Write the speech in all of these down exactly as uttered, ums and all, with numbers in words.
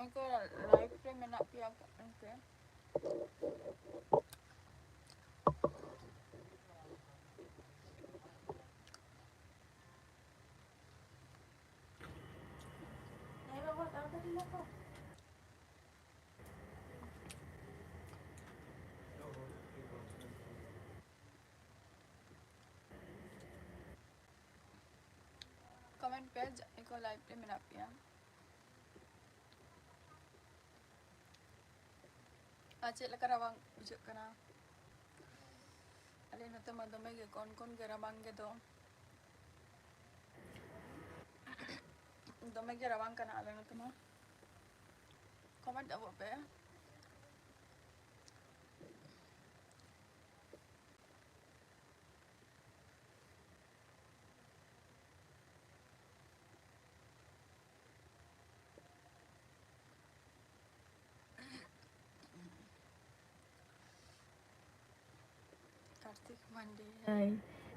ᱚᱠᱚᱭ ᱠᱚ live ᱨᱮ ᱢᱮᱱᱟᱜ ᱯᱮᱭᱟ ᱮᱱᱛᱮ? Comment ᱯᱮ, ᱡᱟᱦᱟᱸᱭ ᱠᱚ live ᱨᱮ ᱢᱮᱱᱟᱜ ᱯᱮᱭᱟ᱾ ᱟᱨ ᱪᱮᱫ ᱞᱮᱠᱟ ᱨᱟᱵᱟᱝ ᱵᱩᱡᱷᱟᱹᱜ ᱠᱟᱱᱟ? ᱟᱞᱮ ᱱᱚᱛᱮ ᱢᱟ ᱫᱚᱢᱮ ᱜᱮ ᱠᱚᱱ ᱠᱚᱱ ᱜᱮ ᱨᱟᱵᱟᱝ ᱜᱮ ᱫᱚ᱾ ᱫᱚᱢᱮ ᱜᱮ ᱨᱟᱵᱟᱝ ᱠᱟᱱᱟ ᱟᱞᱮ ᱱᱚᱛᱮ ᱢᱟ᱾ Comment ᱟᱵᱚᱜ ᱯᱮ᱾ ᱠᱟᱨᱛᱤᱠ ᱢᱟᱱᱰᱤ᱾ ᱦᱟᱭ᱾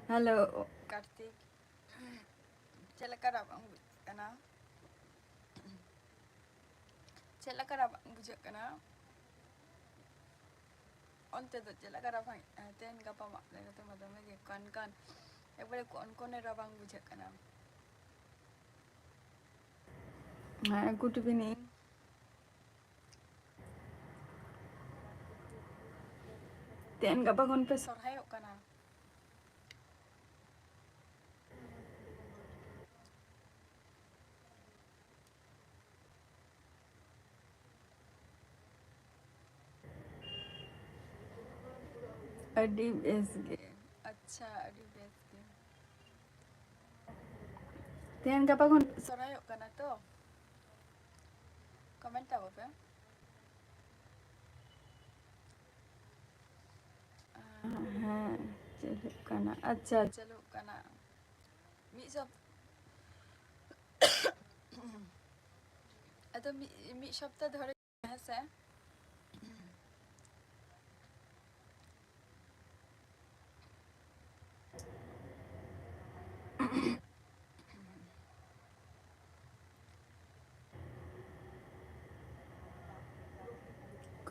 ᱦᱮᱞᱳ᱾ ᱠᱟᱨᱛᱤᱠ, ᱪᱮᱫ ᱞᱮᱠᱟ ᱨᱟᱵᱟᱝ ᱵᱩᱡᱷᱟᱹᱜ ᱠᱟᱱᱟ? ᱪᱮᱫ ᱞᱮᱠᱟ ᱨᱟᱵᱟᱝ ᱵᱩᱡᱷᱟᱹᱜ ᱠᱟᱱᱟ? ᱚᱱᱛᱮ ᱫᱚ ᱪᱮᱫ ᱞᱮᱠᱟ ᱨᱟᱵᱟᱝ? ᱛᱮᱦᱮᱧ ᱜᱟᱯᱟ ᱢᱟ ᱟᱞᱮ ᱱᱚᱛᱮ ᱢᱟ ᱫᱚᱢᱮ ᱜᱮ ᱠᱚᱱ ᱠᱚᱱ, ᱮᱠᱵᱟᱨᱮ ᱠᱚᱱ ᱠᱚᱱᱮ ᱨᱟᱵᱟᱝ ᱵᱩᱡᱷᱟᱹᱜ ᱠᱟᱱᱟ᱾ ᱦᱮᱸ, good evening᱾ ᱛᱮᱦᱮᱧ ᱜᱟᱯᱟ ᱠᱷᱚᱱ ᱯᱮ ᱥᱚᱨᱦᱟᱭᱚᱜ ᱠᱟᱱᱟ? ᱟᱹᱰᱤ ᱵᱮᱥ ᱜᱮ᱾ ᱟᱪᱪᱷᱟ, ᱟᱹᱰᱤ ᱵᱮᱥ ᱜᱮ᱾ ᱛᱮᱦᱮᱧ ᱜᱟᱯᱟ ᱠᱷᱚᱱ ᱥᱚᱨᱦᱟᱭᱚᱜ ᱠᱟᱱᱟ ᱛᱚ? Comment ᱟᱵᱚ ᱯᱮ᱾ ᱦᱮᱸ, ᱪᱟᱹᱞᱩᱜ ᱠᱟᱱᱟ᱾ ᱟᱪᱪᱷᱟ, ᱪᱟᱹᱞᱩᱜ ᱠᱟᱱᱟ᱾ ᱢᱤᱫ ᱥᱚᱯ-, ᱟᱫᱚ ᱢᱤᱫ, ᱢᱤᱫ ᱥᱚᱯᱛᱟ ᱫᱷᱚᱨᱮ, ᱦᱮᱸ ᱥᱮ?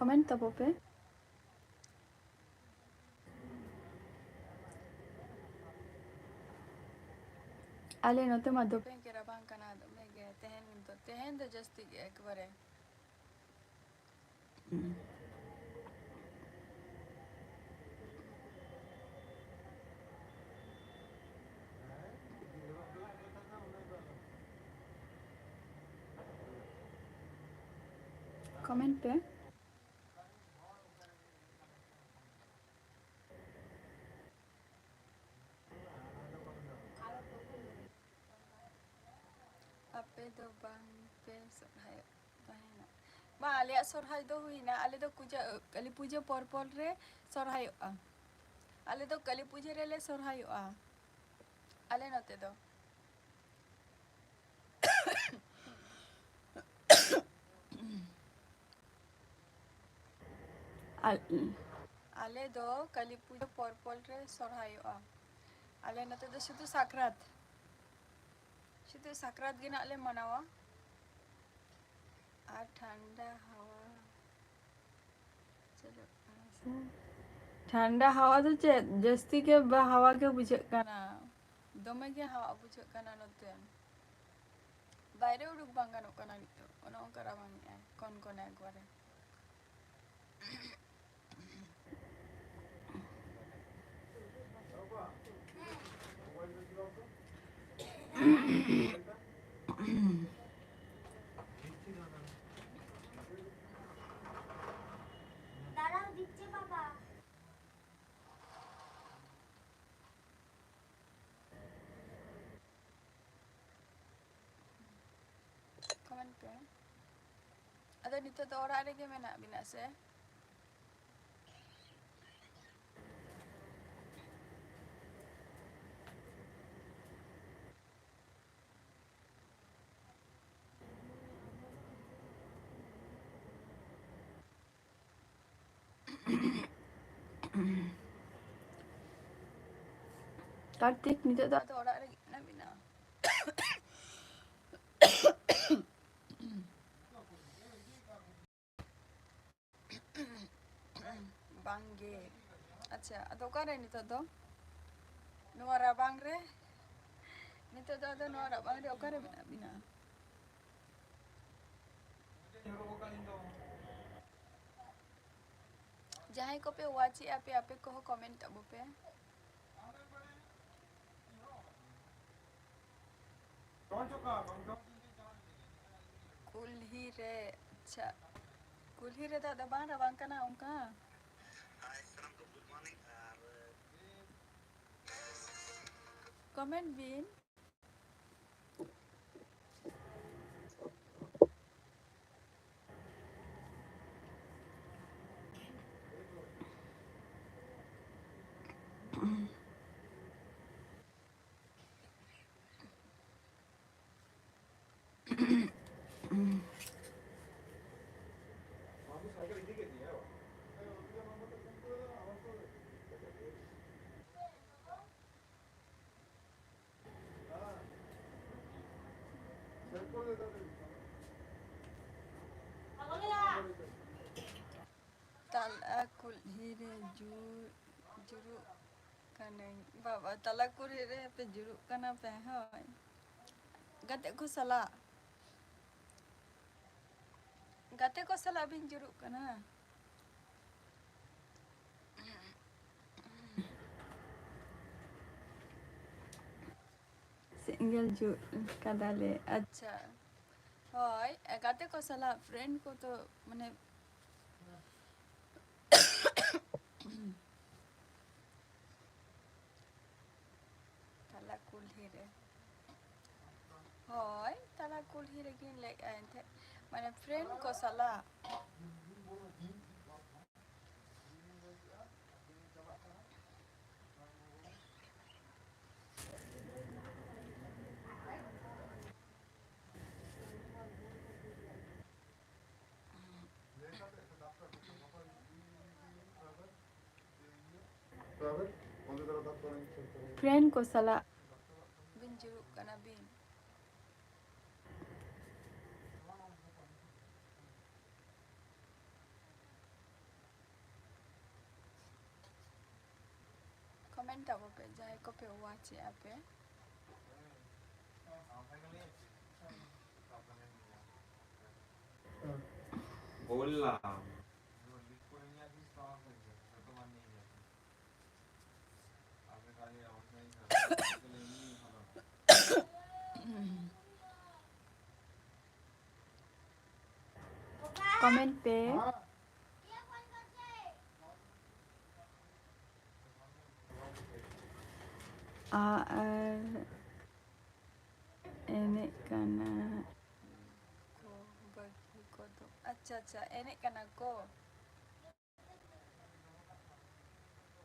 ᱠᱚᱢᱮᱱᱴ ᱛᱟᱵᱚ ᱯᱮ᱾ ᱟᱞᱮ ᱱᱚᱛᱮ ᱢᱟ ᱫᱚᱢᱮ ᱜᱮ ᱨᱟᱵᱟᱝ ᱠᱟᱱᱟ, ᱫᱚᱢᱮ ᱜᱮ᱾ ᱛᱮᱦᱮᱧ ᱫᱚ, ᱛᱮᱦᱮᱧ ᱫᱚ ᱡᱟᱹᱥᱛᱤ ᱜᱮ ᱮᱠᱵᱟᱨᱮ᱾ ᱠᱚᱢᱮᱱᱴ ᱯᱮ᱾ ᱟᱯᱮ ᱫᱚ ᱵᱟᱝ ᱯᱮ ᱥᱚᱨᱦᱟᱭᱚᱜ ᱛᱟᱦᱮᱱᱟ? ᱵᱟᱝ, ᱟᱞᱮᱭᱟᱜ ᱥᱚᱨᱦᱟᱭ ᱫᱚ ᱦᱩᱭᱱᱟ, ᱟᱞᱮ ᱫᱚ ᱯᱩᱡᱟᱹ, ᱠᱟᱹᱞᱤ ᱯᱩᱡᱟᱹ ᱯᱚᱨ ᱯᱚᱨ ᱨᱮ ᱥᱚᱨᱦᱟᱭᱚᱜᱼᱟ᱾ ᱟᱞᱮ ᱫᱚ ᱠᱟᱹᱞᱤ ᱯᱩᱡᱟᱹ ᱨᱮᱞᱮ ᱥᱚᱨᱦᱟᱭᱚᱜᱼᱟ ᱟᱞᱮ ᱱᱚᱛᱮ ᱫᱚ᱾ ᱟᱞ-, ᱟᱞᱮ ᱫᱚ ᱠᱟᱹᱞᱤ ᱯᱩᱡᱟᱹ ᱯᱚᱨ ᱯᱚᱨ ᱞᱮ ᱥᱚᱨᱦᱟᱭᱚᱜᱼᱟ᱾ ᱟᱞᱮ ᱱᱚᱛᱮ ᱫᱚ ᱥᱩᱫᱷᱩ ᱥᱟᱠᱨᱟᱛ, ᱥᱩᱫᱷᱩ ᱥᱟᱠᱨᱟᱛ ᱜᱮ ᱱᱟᱜ ᱞᱮ ᱢᱟᱱᱟᱣᱟ᱾ ᱟᱨ ᱴᱷᱟᱱᱰᱟ ᱦᱟᱣᱟ ᱪᱟᱞᱟᱜ ᱠᱟᱱᱟ ᱥᱮ? ᱴᱷᱟᱱᱰᱟ ᱦᱟᱣᱟ ᱫᱚ ᱪᱮᱫ? ᱡᱟᱹᱥᱛᱤ ᱜᱮ ᱵᱟ-, ᱦᱟᱣᱟ ᱜᱮ ᱵᱩᱡᱷᱟᱹᱜ ᱠᱟᱱᱟ, ᱫᱚᱢᱮ ᱜᱮ ᱦᱟᱣᱟ ᱵᱩᱡᱷᱟᱹᱜ ᱠᱟᱱᱟ ᱱᱚᱛᱮ᱾ ᱵᱟᱭᱨᱮ ᱩᱰᱩᱠ ᱵᱟᱝ ᱜᱟᱱᱚᱜ ᱠᱟᱱᱟ ᱱᱤᱛᱚᱜ, ᱚᱱᱮ ᱚᱱᱠᱟ ᱨᱟᱵᱟᱝ ᱮᱜᱼᱟᱭ, ᱠᱚᱱ ᱠᱚᱱᱮ ᱮᱠᱵᱟᱨᱮ᱾ দাঁড়াও, দিচ্ছে বাবা। ᱠᱚᱢᱮᱱᱴ ᱯᱮ᱾ ᱟᱫᱚ ᱱᱤᱛᱚᱜ ᱫᱚ ᱚᱲᱟᱜ ᱨᱮᱜᱮ ᱢᱮᱱᱟᱜ ᱵᱤᱱᱟ ᱥᱮ? ᱠᱟᱨᱛᱤᱠ, ᱱᱤᱛᱚᱜ ᱫᱚ ᱟᱫᱚ ᱚᱲᱟᱜ ᱨᱮᱜᱮ ᱢᱮᱱᱟᱜ ᱵᱤᱱᱟ? ᱚᱠᱟᱨᱮ ᱱᱤᱛᱚᱜ ᱫᱚ? ᱱᱚᱣᱟ ᱨᱟᱵᱟᱝ ᱨᱮ? ᱱᱤᱛᱚᱜ ᱫᱚ ᱟᱫᱚ ᱱᱚᱣᱟ ᱨᱟᱵᱟᱝ ᱨᱮ ᱚᱠᱟᱨᱮ ᱢᱮᱱᱟᱜ ᱵᱤᱱᱟ? ᱡᱟᱦᱟᱸᱭ ᱠᱚᱯᱮ watch ᱮᱜᱼᱟ ᱯᱮ, ᱟᱯᱮ ᱠᱚᱦᱚᱸ comment ᱛᱟᱵᱚ ᱯᱮ᱾ ᱠᱩᱞᱦᱤ ᱨᱮ, ᱟᱪᱪᱷᱟ, ᱠᱩᱞᱦᱤ ᱨᱮᱫᱚ ᱟᱫᱚ ᱵᱟᱝ ᱨᱟᱵᱟᱝ ᱠᱟᱱᱟ ᱚᱱᱠᱟ᱾ Comment ᱵᱤᱱ᱾ ᱛᱟᱞᱟ ᱠᱩᱞᱦᱤ ᱨᱮ ᱡᱩ-, ᱡᱩᱨᱩᱜ ᱠᱟᱹᱱᱟᱹᱧ᱾ ᱵᱟᱵᱟ, ᱛᱟᱞᱟ ᱠᱩᱞᱦᱤ ᱨᱮ ᱯᱮ ᱡᱩᱨᱩᱜ ᱠᱟᱱᱟ ᱯᱮ? ᱦᱳᱭ, ᱜᱟᱛᱮ ᱠᱚ ᱥᱟᱞᱟᱜ, ᱜᱟᱛᱮ ᱠᱚ ᱥᱟᱞᱟᱜ ᱵᱤᱱ ᱡᱩᱨᱩᱜ ᱠᱟᱱᱟ? ᱥᱮᱸᱜᱮᱞ ᱡᱩᱞ ᱠᱟᱫᱟᱞᱮ᱾ ᱟᱪᱪᱷᱟ, ᱦᱳᱭ, ᱜᱟᱛᱮ ᱠᱚ ᱥᱟᱞᱟᱜ, friend ᱠᱚ ᱛᱚ, ᱢᱟᱱᱮ, ᱛᱟᱞᱟ ᱠᱩᱞᱦᱤ ᱨᱮ᱾ ᱦᱳᱭ, ᱛᱟᱞᱟ ᱠᱩᱞᱦᱤ ᱨᱮᱜᱤᱧ ᱞᱟᱹᱭᱮᱫᱼᱟ ᱮᱱᱛᱮᱫ, ᱢᱟᱱᱮ, friend ᱠᱚ ᱥᱟᱞᱟᱜ᱾ Friend ᱠᱚ ᱥᱟᱞᱟᱜ ᱵᱤᱱ ᱡᱩᱨᱩᱜ ᱠᱟᱱᱟ ᱵᱤᱱ? ᱛᱟᱵᱚ ᱯᱮ, ᱡᱟᱦᱟᱸᱭ ᱠᱚᱯᱮ watch ᱮᱜᱼᱟ ᱯᱮ᱾ বললাম। Comment ᱯᱮ᱾ ᱟ-, ᱟᱨ ᱮᱱᱮᱡ ᱠᱟᱱᱟ ᱠᱚ, ᱵᱟᱹᱜᱤ ᱠᱚᱫᱚ᱾ ᱟᱪᱪᱷᱟ, ᱟᱪᱪᱷᱟ, ᱮᱱᱮᱡ ᱠᱟᱱᱟ ᱠᱚ᱾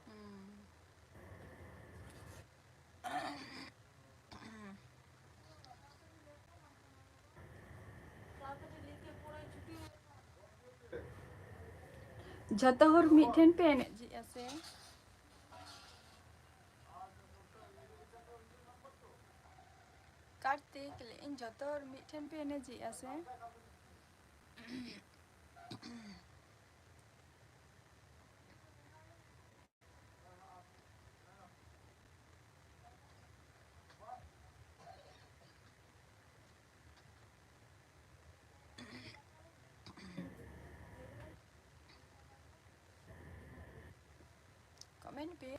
ᱦᱩᱸ᱾ ᱡᱷᱚᱛᱚ ᱦᱚᱲ ᱢᱤᱫ ᱴᱷᱮᱱ ᱯᱮ ᱮᱱᱮᱡᱮᱜᱼᱟ ᱥᱮ? ᱠᱟᱨᱛᱤᱠ, ᱞᱟᱹᱭᱮᱫ ᱟᱹᱧ, ᱡᱷᱚᱛᱚ ᱦᱚᱲ ᱢᱤᱫ ᱴᱷᱮᱱ ᱯᱮ ᱮᱱᱮᱡᱮᱜᱼᱟ ᱥᱮ? Comment ᱯᱮ᱾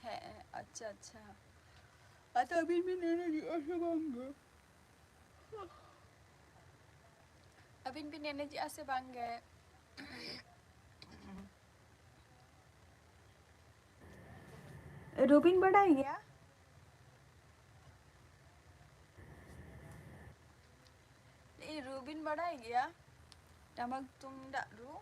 ᱦᱮᱸ, ᱟᱪᱪᱷᱟ, ᱟᱪᱪᱷᱟ᱾ ᱟᱫᱚ ᱟᱹᱵᱤᱱ ᱵᱤᱱ ᱮᱱᱮᱡᱮᱜᱼᱟ ᱥᱮ ᱵᱟᱝ ᱜᱮ? ᱟᱹᱵᱤᱱ ᱵᱤᱱ ᱮᱱᱮᱡᱮᱜᱼᱟ ᱥᱮ ᱵᱟᱝ ᱜᱮ? ᱨᱩ ᱵᱤᱱ ᱵᱟᱰᱟᱭ ᱜᱮᱭᱟ? ᱞᱟᱹᱭ ᱟᱹᱧ, ᱨᱩ ᱵᱤᱱ ᱵᱟᱰᱟᱭ ᱜᱮᱭᱟ? ᱴᱟᱢᱟᱠ ᱛᱩᱢᱫᱟᱜ ᱨᱩ?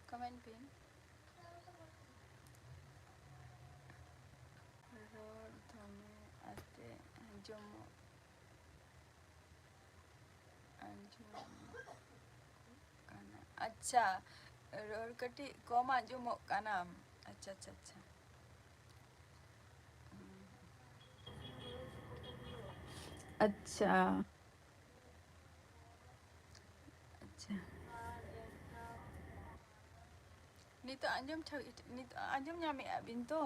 Comment ᱯᱮ᱾ ᱟᱸᱡᱚᱢᱚᱜ, ᱟᱸᱡᱚᱢᱚᱜ ᱠᱟᱱᱟ᱾ ᱟᱪᱪᱷᱟ, ᱨᱚᱲ ᱠᱟᱹᱴᱤᱡ ᱠᱚᱢ ᱟᱸᱡᱚᱢᱚᱜ ᱠᱟᱱᱟ᱾ ᱟᱪᱪᱷᱟ, ᱟᱪᱪᱷᱟ, ᱟᱪᱪᱷᱟ᱾ ᱟᱪᱪᱷᱟ᱾ ᱟᱪᱪᱷᱟ᱾ ᱱᱤᱛᱚᱜ ᱟᱸᱡᱚᱢ ᱴᱷᱟᱹᱣ-, ᱱᱤᱛᱚᱜ ᱟᱸᱡᱚᱢ ᱧᱟᱢᱮᱫᱼᱟ ᱵᱤᱱ ᱛᱚ?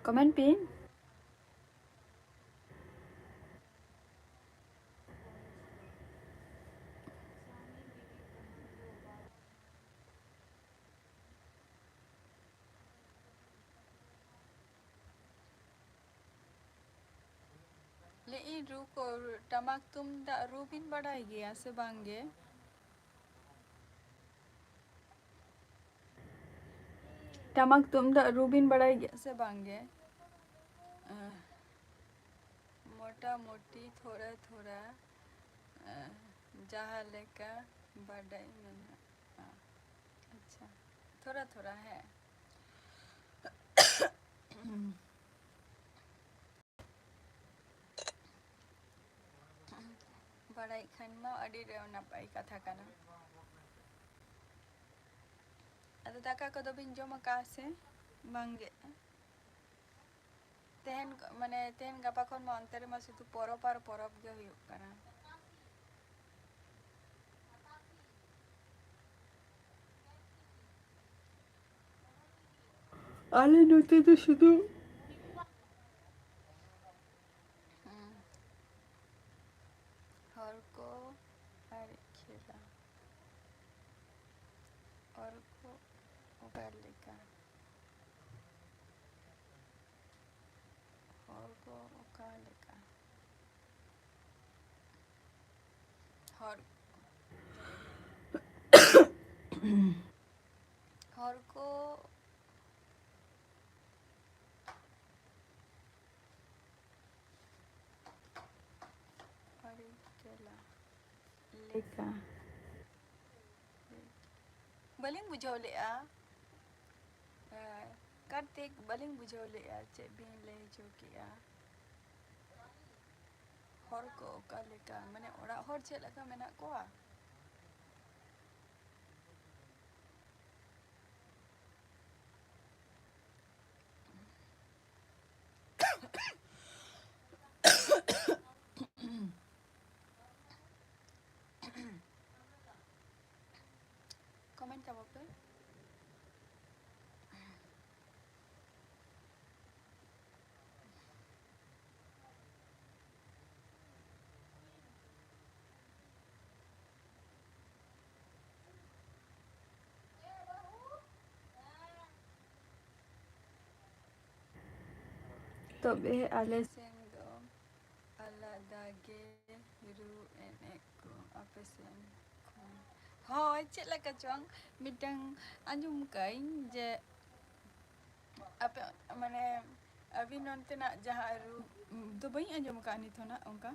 Comment ᱯᱮ᱾ ᱞᱟᱹᱭᱮᱫ ᱟᱹᱧ, ᱨᱩ ᱠᱚ, ᱴᱟᱢᱟᱠ ᱛᱩᱢᱫᱟᱜ ᱨᱩ ᱵᱤᱱ ᱵᱟᱰᱟᱭ ᱜᱮᱭᱟ ᱥᱮ ᱵᱟᱝ ᱜᱮ? ᱴᱟᱢᱟᱠ ᱛᱩᱢᱫᱟᱜ ᱨᱩ ᱵᱤᱱ ᱵᱟᱲᱟᱭ ᱜᱮᱭᱟ ᱥᱮ ᱵᱟᱝ ᱜᱮ? ᱟᱦ, ᱢᱚᱴᱟᱢᱩᱴᱤ ᱛᱷᱚᱲᱟ ᱛᱷᱚᱲᱟ, ᱟᱦ, ᱡᱟᱦᱟᱸ ᱞᱮᱠᱟ ᱵᱟᱰᱟᱭ ᱢᱮᱱᱟᱜᱼᱟ᱾ ᱟᱪᱪᱷᱟ, ᱛᱷᱚᱲᱟ ᱛᱷᱚᱲᱟ, ᱦᱮᱸ᱾ ᱵᱟᱲᱟᱭ ᱠᱷᱟᱱ ᱢᱟ ᱟᱹᱰᱤ ᱨᱮ ᱱᱟᱯᱟᱭ ᱠᱟᱛᱷᱟ ᱠᱟᱱᱟ᱾ ᱟᱫᱚ ᱫᱟᱠᱟ ᱠᱚᱫᱚ ᱵᱤᱱ ᱡᱚᱢ ᱟᱠᱟᱫᱼᱟ ᱥᱮ ᱵᱟᱝ ᱜᱮ? ᱛᱮᱦᱮᱧ, ᱢᱟᱱᱮ, ᱛᱮᱦᱮᱧ ᱜᱟᱯᱟ ᱠᱷᱚᱱ ᱢᱟ ᱚᱱᱛᱮ ᱨᱮᱢᱟ ᱥᱩᱫᱷᱩ ᱯᱚᱨᱚᱵᱽ ᱟᱨ ᱯᱚᱨᱚᱵᱽ ᱜᱮ ᱦᱩᱭᱩᱜ ᱠᱟᱱᱟ᱾ ᱟᱞᱮ ᱱᱚᱛᱮ ᱫᱚ ᱥᱩᱫᱷᱩ ᱦᱩᱸ᱾ ᱦᱚᱲ ᱠᱚ ᱟᱨ ᱠᱷᱮᱞᱟ᱾ ᱦᱚᱲ ᱠᱚ ᱚᱠᱟ ᱞᱮᱠᱟ? ᱦᱚᱲ ᱠᱚ ᱚᱠᱟ ᱞᱮᱠᱟ? ᱦᱚᱲ, ᱦᱚᱲ ᱠᱚ ᱟᱹᱰᱤ ᱪᱮᱦᱨᱟ ᱞᱮᱠᱟ᱾ ᱵᱟᱹᱞᱤᱧ ᱵᱩᱡᱷᱟᱹᱣ ᱞᱮᱫᱼᱟ᱾ ᱦᱮᱸ, ᱠᱟᱨᱛᱤᱠ, ᱵᱟᱹᱞᱤᱧ ᱵᱩᱡᱷᱟᱹᱣ ᱞᱮᱫᱼᱟ ᱪᱮᱫ ᱵᱤᱱ ᱞᱟᱹᱭ ᱦᱚᱪᱚ ᱠᱮᱫᱼᱟ᱾ ᱦᱚᱲ ᱠᱚ ᱚᱠᱟ ᱞᱮᱠᱟ, ᱢᱟᱱᱮ ᱚᱲᱟᱜ ᱦᱚᱲ ᱪᱮᱫ ᱞᱮᱠᱟ ᱢᱮᱱᱟᱜ ᱠᱚᱣᱟ? ᱠᱚᱢᱮᱱᱴ ᱛᱟᱵᱚ ᱯᱮ᱾ ᱛᱚᱵᱮ ᱟᱞᱮ ᱥᱮᱱ ᱫᱚ ᱟᱞᱟᱫᱟ ᱜᱮ ᱨᱩ ᱮᱱᱮᱡ ᱠᱚ ᱟᱯᱮ ᱥᱮᱱ ᱠᱷᱚᱱ᱾ ᱦᱳᱭ, ᱪᱮᱫ ᱞᱮᱠᱟ ᱪᱚᱝ ᱢᱤᱫᱴᱟᱝ ᱟᱸᱡᱚᱢ ᱠᱟᱜ ᱟᱹᱧ ᱡᱮ ᱟᱯᱮ, ᱢᱟᱱᱮ, ᱟᱹᱵᱤᱱ ᱱᱚᱱᱛᱮᱱᱟᱜ ᱡᱟᱦᱟᱸ ᱨᱩ ᱫᱚ ᱵᱟᱹᱧ ᱟᱸᱡᱚᱢ ᱟᱠᱟᱫᱼᱟ ᱱᱤᱛ ᱦᱚᱸ ᱱᱟᱜ ᱚᱱᱠᱟ᱾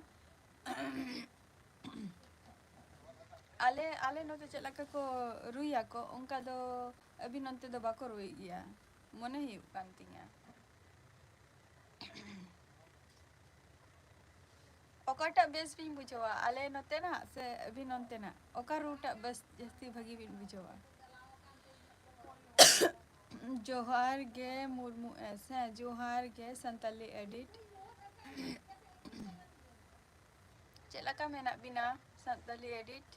ᱟᱞᱮ, ᱟᱞᱮ ᱱᱚᱛᱮ ᱪᱮᱫ ᱞᱮᱠᱟ ᱠᱚ ᱨᱩᱭᱟᱠᱚ, ᱚᱱᱠᱟ ᱫᱚ ᱟᱹᱵᱤᱱ ᱱᱚᱱᱛᱮ ᱫᱚ ᱵᱟᱠᱚ ᱨᱩᱭᱮᱫ ᱜᱮᱭᱟ, ᱢᱚᱱᱮ ᱦᱩᱭᱩᱜ ᱠᱟᱱ ᱛᱤᱧᱟ᱾ ᱚᱠᱟᱴᱟᱜ ᱵᱮᱥ ᱵᱤᱱ ᱵᱩᱡᱷᱟᱹᱣᱟ, ᱟᱞᱮ ᱱᱚᱛᱮᱱᱟᱜ ᱥᱮ ᱟᱹᱵᱤᱱ ᱱᱚᱱᱛᱮᱱᱟᱜ? ᱚᱠᱟ ᱨᱩᱴᱟᱜ ᱵᱮᱥ ᱡᱟᱹᱥᱛᱤ ᱵᱷᱟᱹᱜᱤ ᱵᱤᱱ ᱵᱩᱡᱷᱟᱹᱣᱟ? ᱡᱚᱦᱟᱨ ᱜᱮ ᱢᱩᱨᱢᱩ ᱮᱥ, ᱦᱮᱸ, ᱡᱚᱦᱟᱨ ᱜᱮ ᱥᱟᱱᱛᱟᱞᱤ ᱮᱰᱤᱴ᱾ ᱪᱮᱫ ᱞᱮᱠᱟ ᱢᱮᱱᱟᱜ ᱵᱤᱱᱟ ᱥᱟᱱᱛᱟᱞᱤ ᱮᱰᱤᱴ?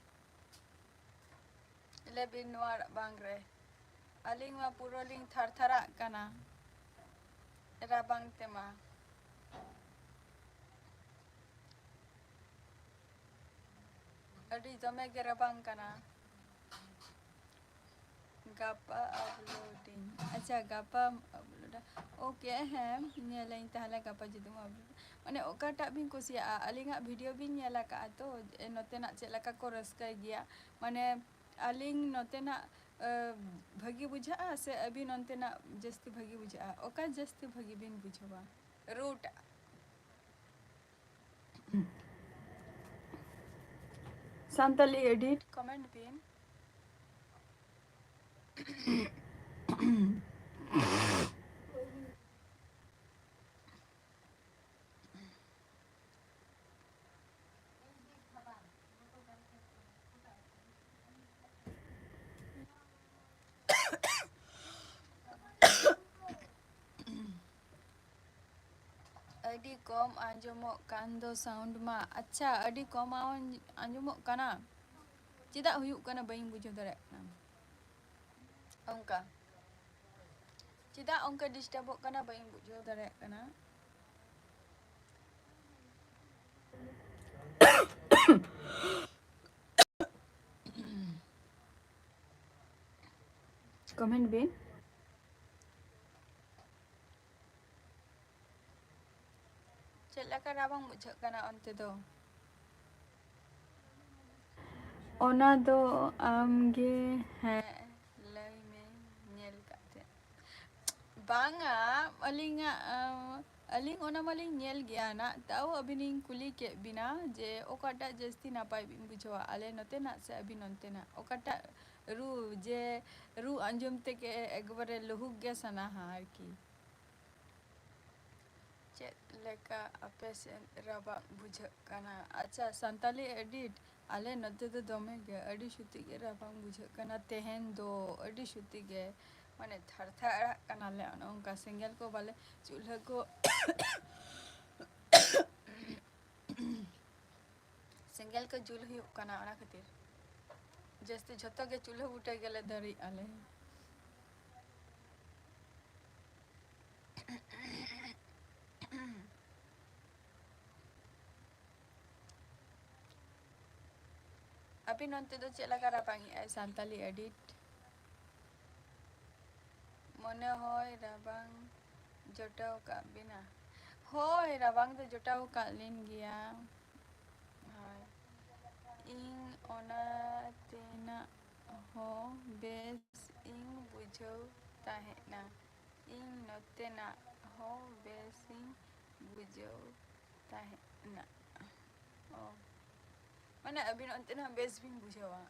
ᱞᱟᱹᱭ ᱵᱤᱱ ᱱᱚᱣᱟ ᱨᱟᱵᱟᱝ ᱨᱮ᱾ ᱟᱹᱞᱤᱧ ᱢᱟ ᱯᱩᱨᱟᱹ ᱞᱤᱧ ᱛᱷᱟᱨ ᱛᱷᱟᱨᱟᱜ ᱠᱟᱱᱟ ᱨᱟᱵᱟᱝ ᱛᱮᱢᱟ᱾ ᱟᱹᱰᱤ ᱫᱚᱢᱮ ᱜᱮ ᱨᱟᱵᱟᱝ ᱠᱟᱱᱟ᱾ ᱜᱟᱯᱟ ᱟᱯᱞᱳᱰᱤᱧ᱾ ᱟᱪᱪᱷᱟ, ᱜᱟᱯᱟᱢ ᱟᱯᱞᱳᱰᱟ? ᱳᱠᱮ, ᱦᱮᱸ, ᱧᱮᱞᱟᱹᱧ ᱛᱟᱦᱚᱞᱮ ᱜᱟᱯᱟ ᱡᱩᱫᱤᱢ ᱟᱯᱞᱳᱰᱟ᱾ ᱢᱟᱱᱮ ᱚᱠᱟᱴᱟᱜ ᱵᱤᱱ ᱠᱩᱥᱤᱭᱟᱜᱼᱟ? ᱟᱹᱞᱤᱧᱟᱜ ᱵᱷᱤᱰᱤᱭᱳ ᱵᱤᱱ ᱧᱮᱞ ᱟᱠᱟᱫᱼᱟ ᱛᱚ, ᱡᱮ ᱱᱚᱛᱮᱱᱟᱜ ᱪᱮᱫ ᱞᱮᱠᱟ ᱠᱚ ᱨᱟᱹᱥᱠᱟᱹᱭ ᱜᱮᱭᱟ? ᱢᱟᱱᱮ ᱟᱹᱞᱤᱧ ᱱᱚᱛᱮᱱᱟᱜ, ᱮ, ᱵᱷᱟᱹᱜᱤ ᱵᱩᱡᱷᱟᱹᱜᱼᱟ ᱥᱮ ᱟᱹᱵᱤᱱ ᱚᱱᱛᱮᱱᱟᱜ ᱡᱟᱹᱥᱛᱤ ᱵᱷᱟᱹᱜᱤ ᱵᱩᱡᱷᱟᱹᱜᱼᱟ? ᱚᱠᱟ ᱡᱟᱹᱥᱛᱤ ᱵᱷᱟᱹᱜᱤ ᱵᱤᱱ ᱵᱩᱡᱷᱟᱹᱣᱟ? ᱨᱩᱴ ᱥᱟᱱᱛᱟᱞᱤ ᱮᱰᱤᱴ ᱠᱚᱢᱮᱱᱴ ᱵᱤᱱ᱾ ᱟᱹᱰᱤ ᱠᱚᱢ ᱟᱸᱡᱚᱢᱚᱜ ᱠᱟᱱ ᱫᱚ ᱥᱟᱣᱩᱱᱰ ᱢᱟ᱾ ᱟᱪᱪᱷᱟ, ᱟᱹᱰᱤ ᱠᱚᱢ ᱟᱣᱟᱡᱽ ᱟᱸᱡᱚᱢᱚᱜ ᱠᱟᱱᱟ᱾ ᱪᱮᱫᱟᱜ ᱦᱩᱭᱩᱜ ᱠᱟᱱᱟ ᱵᱟᱹᱧ ᱵᱩᱡᱷᱟᱹᱣ ᱫᱟᱲᱮᱭᱟᱜ ᱠᱟᱱᱟ᱾ ᱚᱱᱠᱟ ᱪᱮᱫᱟᱜ ᱚᱱᱠᱟ ᱰᱤᱥᱴᱟᱵᱚᱜ ᱠᱟᱱᱟ ᱵᱟᱹᱧ ᱵᱩᱡᱷᱟᱹᱣ ᱫᱟᱲᱮᱭᱟᱜ ᱠᱟᱱᱟ᱾ ᱠᱚᱢᱮᱱᱴ ᱵᱤᱱ᱾ ᱪᱮᱫ ᱞᱮᱠᱟ ᱨᱟᱵᱟᱝ ᱵᱩᱡᱷᱟᱹᱜ ᱠᱟᱱᱟ ᱚᱱᱛᱮ ᱫᱚ? ᱚᱱᱟ ᱫᱚ ᱟᱢ ᱜᱮ, ᱦᱮᱸ, ᱞᱟᱹᱭ ᱢᱮ, ᱧᱮᱞ ᱠᱟᱛᱮ᱾ ᱵᱟᱝᱟ, ᱟᱹᱞᱤᱧᱟᱜ, ᱟᱸ, ᱟᱹᱞᱤᱧ ᱚᱱᱟ ᱢᱟᱞᱤᱧ ᱧᱮᱞ ᱜᱮᱭᱟ ᱱᱟᱜ, ᱛᱟᱣ ᱟᱹᱵᱤᱱᱤᱧ ᱠᱩᱞᱤ ᱠᱮᱫ ᱵᱤᱱᱟ ᱡᱮ ᱚᱠᱟᱴᱟᱜ ᱡᱟᱹᱥᱛᱤ ᱱᱟᱯᱟᱭ ᱵᱤᱱ ᱵᱩᱡᱷᱟᱹᱣᱟ, ᱟᱞᱮ ᱱᱚᱛᱮᱱᱟᱜ ᱥᱮ ᱟᱹᱵᱤᱱ ᱚᱱᱛᱮᱱᱟᱜ? ᱚᱠᱟᱴᱟᱜ ᱨᱩ, ᱡᱮ ᱨᱩ ᱟᱸᱡᱚᱢ ᱛᱮᱜᱮ ᱮᱠᱵᱟᱨᱮ ᱞᱩᱦᱩᱠ ᱜᱮ ᱥᱟᱱᱟᱣᱟ ᱟᱨᱠᱤ᱾ ᱪᱮᱫ ᱞᱮᱠᱟ ᱟᱯᱮ ᱥᱮᱫ ᱨᱟᱵᱟᱝ ᱵᱩᱡᱷᱟᱹᱜ ᱠᱟᱱᱟ? ᱟᱪᱪᱷᱟ, ᱥᱟᱱᱛᱟᱞᱤ ᱮᱰᱤᱴ, ᱟᱞᱮ ᱱᱚᱛᱮ ᱫᱚ ᱫᱚᱢᱮ ᱜᱮ, ᱟᱹᱰᱤ ᱥᱩᱛᱤ ᱜᱮ ᱨᱟᱵᱟᱝ ᱵᱩᱡᱷᱟᱹᱜ ᱠᱟᱱᱟ ᱛᱮᱦᱮᱧ ᱫᱚ, ᱟᱹᱰᱤ ᱥᱩᱛᱤ ᱜᱮ, ᱢᱟᱱᱮ ᱛᱷᱟᱨ ᱛᱷᱟᱨᱟᱜ ᱠᱟᱱᱟᱞᱮ ᱚᱱᱮ ᱚᱱᱠᱟ᱾ ᱥᱮᱸᱜᱮᱞ ᱠᱚ ᱵᱟᱞᱮ, ᱪᱩᱞᱦᱟᱹ ᱠᱚ ᱥᱮᱸᱜᱮᱞ ᱠᱚ ᱡᱩᱞ ᱦᱩᱭᱩᱜ ᱠᱟᱱᱟ, ᱚᱱᱟ ᱠᱷᱟᱹᱛᱤᱨ ᱡᱟᱹᱥᱛᱤ ᱡᱷᱚᱛᱚ ᱜᱮ ᱪᱩᱞᱦᱟᱹ ᱵᱩᱴᱟᱹ ᱜᱮᱞᱮ ᱫᱟᱹᱲᱮᱜᱼᱟ ᱞᱮ᱾ ᱟᱹᱵᱤᱱ ᱚᱱᱛᱮ ᱫᱚ ᱪᱮᱫ ᱞᱮᱠᱟ ᱨᱟᱵᱟᱝ ᱮᱜᱼᱟᱭ ᱥᱟᱱᱛᱟᱞᱤ ᱮᱰᱤᱴ? ᱢᱚᱱᱮ ᱦᱚᱭ ᱨᱟᱵᱟᱝ ᱡᱚᱴᱟᱣ ᱠᱟᱜ ᱵᱤᱱᱟ᱾ ᱦᱳᱭ, ᱨᱟᱵᱟᱝ ᱫᱚ ᱡᱚᱴᱟᱣ ᱠᱟᱜ ᱞᱤᱧ ᱜᱮᱭᱟ᱾ ᱦᱳᱭ, ᱤᱧ ᱚᱱᱟ ᱛᱮᱱᱟᱜ ᱦᱚᱸ ᱵᱮᱥ ᱤᱧ ᱵᱩᱡᱷᱟᱹᱣ ᱛᱟᱦᱮᱸᱱᱟ᱾ ᱤᱧ ᱱᱚᱛᱮᱱᱟᱜ ᱦᱚᱸ ᱵᱮᱥ ᱤᱧ ᱵᱩᱡᱷᱟᱹᱣ ᱛᱟᱦᱮᱸᱱᱟ᱾ ᱚ, ᱢᱟᱱᱮ ᱟᱹᱵᱤᱱ ᱚᱱᱛᱮᱱᱟᱜ ᱵᱮᱥ ᱵᱤᱱ ᱵᱩᱡᱷᱟᱹᱣᱟ᱾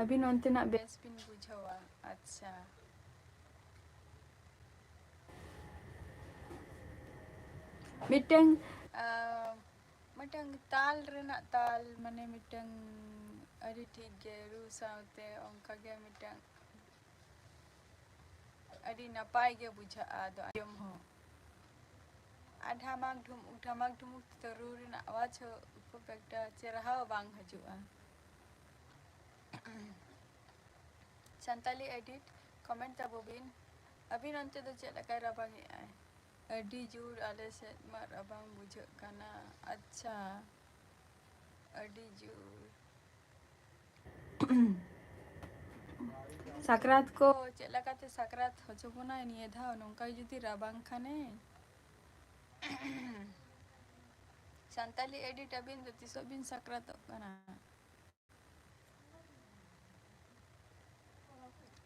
ᱟᱹᱵᱤᱱ ᱚᱱᱛᱮᱱᱟᱜ ᱵᱮᱥ ᱵᱤᱱ ᱵᱩᱡᱷᱟᱹᱣᱟ᱾ ᱟᱪᱪᱷᱟ᱾ ᱢᱤᱫᱴᱟᱝ, ᱟᱸ, ᱢᱤᱫᱴᱟᱝ ᱛᱟᱞ ᱨᱮᱱᱟᱜ ᱛᱟᱞ, ᱢᱟᱱᱮ ᱢᱤᱫᱴᱟᱝ ᱟᱹᱰᱤ ᱴᱷᱤᱠ ᱜᱮ ᱨᱩ ᱥᱟᱶᱛᱮ ᱚᱱᱠᱟ ᱜᱮ ᱢᱤᱫᱴᱟᱝ ᱟᱹᱰᱤ ᱱᱟᱯᱟᱭ ᱜᱮ ᱵᱩᱡᱷᱟᱹᱜᱼᱟ ᱟᱫᱚ ᱟᱸᱡᱚᱢ ᱦᱚᱸ᱾ ᱟᱨ ᱰᱷᱟᱢᱟᱠ ᱰᱷᱩᱢᱩᱠ, ᱰᱷᱟᱢᱟᱠ ᱰᱷᱩᱢᱩᱠ ᱛᱮᱫᱚ ᱨᱩ ᱨᱮᱱᱟᱜ ᱟᱣᱟᱡᱽ ᱦᱚᱸ ᱠᱷᱩᱵ ᱮᱠᱴᱟ ᱪᱮᱨᱦᱟ ᱦᱚᱸ ᱵᱟᱝ ᱦᱤᱡᱩᱜᱼᱟ᱾ ᱥᱟᱱᱛᱟᱞᱤ edit comment ᱛᱟᱵᱚ ᱵᱤᱱ᱾ ᱟᱹᱵᱤᱱ ᱚᱱᱛᱮ ᱫᱚ ᱪᱮᱫ ᱞᱮᱠᱟᱭ ᱨᱟᱵᱟᱝ ᱮᱜᱼᱟᱭ? ᱟᱹᱰᱤ ᱡᱳᱨ ᱟᱞᱮ ᱥᱮᱫ ᱢᱟ ᱨᱟᱵᱟᱝ ᱵᱩᱡᱷᱟᱹᱜ ᱠᱟᱱᱟ᱾ ᱟᱪᱪᱷᱟ, ᱟᱹᱰᱤ ᱡᱳᱨ᱾ ᱥᱟᱠᱨᱟᱛ ᱠᱚ ᱪᱮᱫ ᱞᱮᱠᱟᱛᱮ ᱥᱟᱠᱨᱟᱛ ᱦᱚᱪᱚ ᱵᱚᱱᱟᱭ ᱱᱤᱭᱟᱹ ᱫᱷᱟᱣ, ᱱᱚᱝᱠᱟ ᱡᱩᱫᱤ ᱨᱟᱵᱟᱝ ᱠᱷᱟᱱᱮ? ᱥᱟᱱᱛᱟᱞᱤ edit ᱟᱹᱵᱤᱱ ᱫᱚ ᱛᱤᱥᱚᱜ ᱵᱤᱱ ᱥᱟᱠᱨᱟᱛᱚᱜ ᱠᱟᱱᱟ?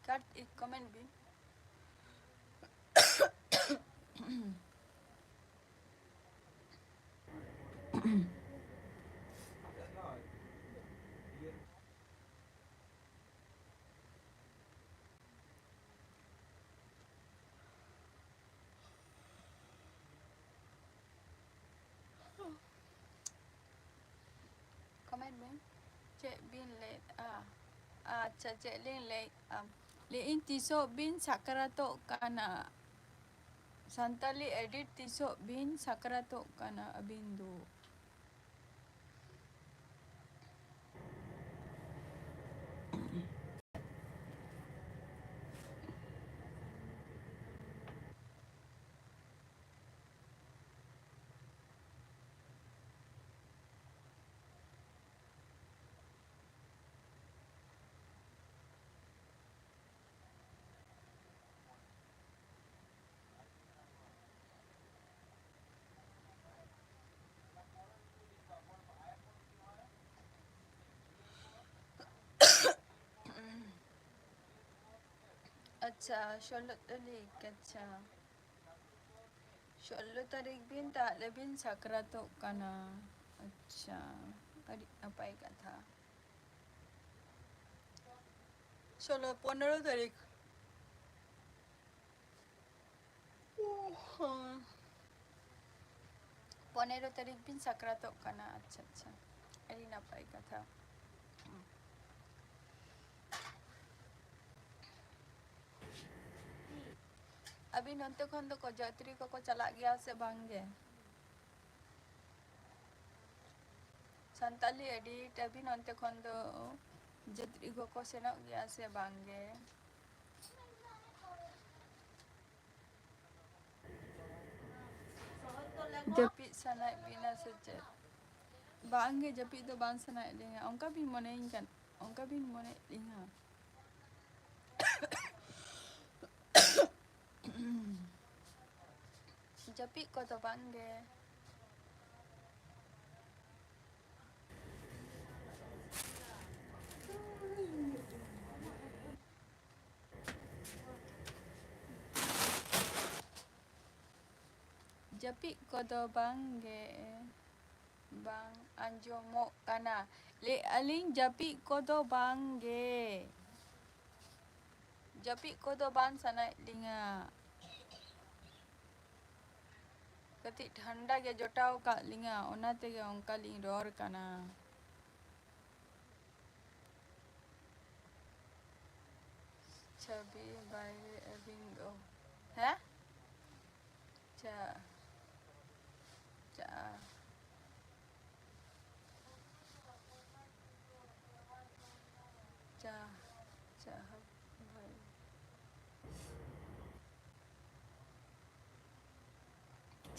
ᱠᱟᱴ ᱤᱡ comment ᱵᱤᱱ᱾ Comment ᱵᱤᱱ, ᱪᱮᱫ ᱵᱤᱱ ᱞᱟᱹᱭᱮᱫᱼᱟ? ᱟᱪᱪᱷᱟ, ᱪᱮᱫ ᱞᱤᱧ ᱞᱟᱹᱭᱮᱫᱼᱟ? ᱞᱟᱹᱭᱮᱫ ᱟᱹᱧ, ᱛᱤᱥᱚᱜ ᱵᱤᱱ ᱥᱟᱠᱨᱟᱛᱚᱜ ᱠᱟᱱᱟ? ᱥᱟᱱᱛᱟᱞᱤ edit, ᱛᱤᱥᱚᱜ ᱵᱤᱱ ᱥᱟᱠᱨᱟᱛᱚᱜ ᱠᱟᱱᱟ ᱟᱹᱵᱤᱱ ᱫᱚ? ᱟᱪᱪᱷᱟ, ᱥᱳᱞᱳ ᱛᱟᱹᱨᱤᱠᱷ, ᱟᱪᱪᱷᱟ᱾ ᱥᱳᱞᱳ ᱛᱟᱹᱨᱤᱠᱷ ᱵᱤᱱ, ᱛᱟᱦᱞᱮ ᱵᱤᱱ ᱥᱟᱠᱨᱟᱛᱚᱜ ᱠᱟᱱᱟ᱾ ᱟᱪᱪᱷᱟ, ᱟᱹᱰᱤ ᱱᱟᱯᱟᱭ ᱠᱟᱛᱷᱟ᱾ ᱥᱳᱞᱳ, ᱯᱚᱱᱮᱨᱚ ᱛᱟᱹᱨᱤᱠᱷ᱾ ᱯᱚᱱᱮᱨᱚ ᱛᱟᱹᱨᱤᱠᱷ ᱵᱤᱱ ᱥᱟᱠᱨᱟᱛᱚᱜ ᱠᱟᱱᱟ᱾ ᱟᱪᱪᱷᱟ, ᱟᱪᱪᱷᱟ, ᱟᱹᱰᱤ ᱱᱟᱯᱟᱭ ᱠᱟᱛᱷᱟ᱾ ᱟᱹᱵᱤᱱ ᱚᱱᱛᱮ ᱠᱷᱚᱱ ᱫᱚ ᱠᱚ ᱡᱟᱹᱛᱨᱤ ᱠᱚᱠᱚ ᱪᱟᱞᱟᱜ ᱜᱮᱭᱟ ᱥᱮ ᱵᱟᱝ ᱜᱮ? ᱥᱟᱱᱛᱟᱞᱤ ᱮᱰᱤᱴ, ᱟᱹᱵᱤᱱ ᱚᱱᱛᱮ ᱠᱷᱚᱱ ᱫᱚ ᱡᱟᱹᱛᱨᱤ ᱠᱚᱠᱚ ᱥᱮᱱᱚᱜ ᱜᱮᱭᱟ ᱥᱮ ᱵᱟᱝ ᱜᱮ? ᱡᱟᱹᱯᱤᱫ ᱥᱟᱱᱟᱭᱮᱫ ᱵᱤᱱᱟ ᱥᱮ ᱪᱮᱫ? ᱵᱟᱝ ᱜᱮ, ᱡᱟᱹᱯᱤᱫ ᱫᱚ ᱵᱟᱝ ᱥᱟᱱᱟᱭᱮᱫ ᱞᱤᱧᱟ᱾ ᱚᱱᱠᱟ ᱵᱤᱱ ᱢᱚᱱᱮᱭᱤᱧ ᱠᱟᱱ, ᱚᱱᱠᱟ ᱵᱤᱱ ᱢᱚᱱᱮᱭᱮᱫ ᱞᱤᱧᱟ᱾ ᱡᱟᱹᱯᱤᱫ ᱠᱚᱫᱚ ᱵᱟᱝ ᱜᱮ᱾ ᱡᱟᱹᱯᱤᱫ ᱠᱚᱫᱚ ᱵᱟᱝ ᱜᱮ, ᱵᱟᱝ ᱟᱸᱡᱚᱢᱚᱜ ᱠᱟᱱᱟ᱾ ᱞᱟᱹᱭᱮᱫᱼᱟ ᱞᱤᱧ, ᱡᱟᱹᱯᱤᱫ ᱠᱚᱫᱚ ᱵᱟᱝ ᱜᱮ, ᱡᱟᱹᱯᱤᱫ ᱠᱚᱫᱚ ᱵᱟᱝ ᱥᱟᱱᱟᱭᱮᱫ ᱞᱤᱧᱟ᱾ ᱠᱟᱹᱴᱤᱡ ᱴᱷᱟᱱᱰᱟ ᱜᱮ ᱡᱚᱴᱟᱣ ᱟᱠᱟᱫ ᱞᱤᱧᱟ, ᱚᱱᱟ ᱛᱮᱜᱮ ᱚᱱᱠᱟ ᱞᱤᱧ ᱨᱚᱲ ᱠᱟᱱᱟ᱾ ᱪᱷᱚᱵᱤ ᱵᱟᱭᱨᱮ ᱟᱹᱵᱤᱱ ᱫᱚ, ᱦᱮᱸ? ᱪᱟ, ᱪᱟ, ᱪᱟ, ᱪᱟ, ᱵᱟᱭᱨᱮ᱾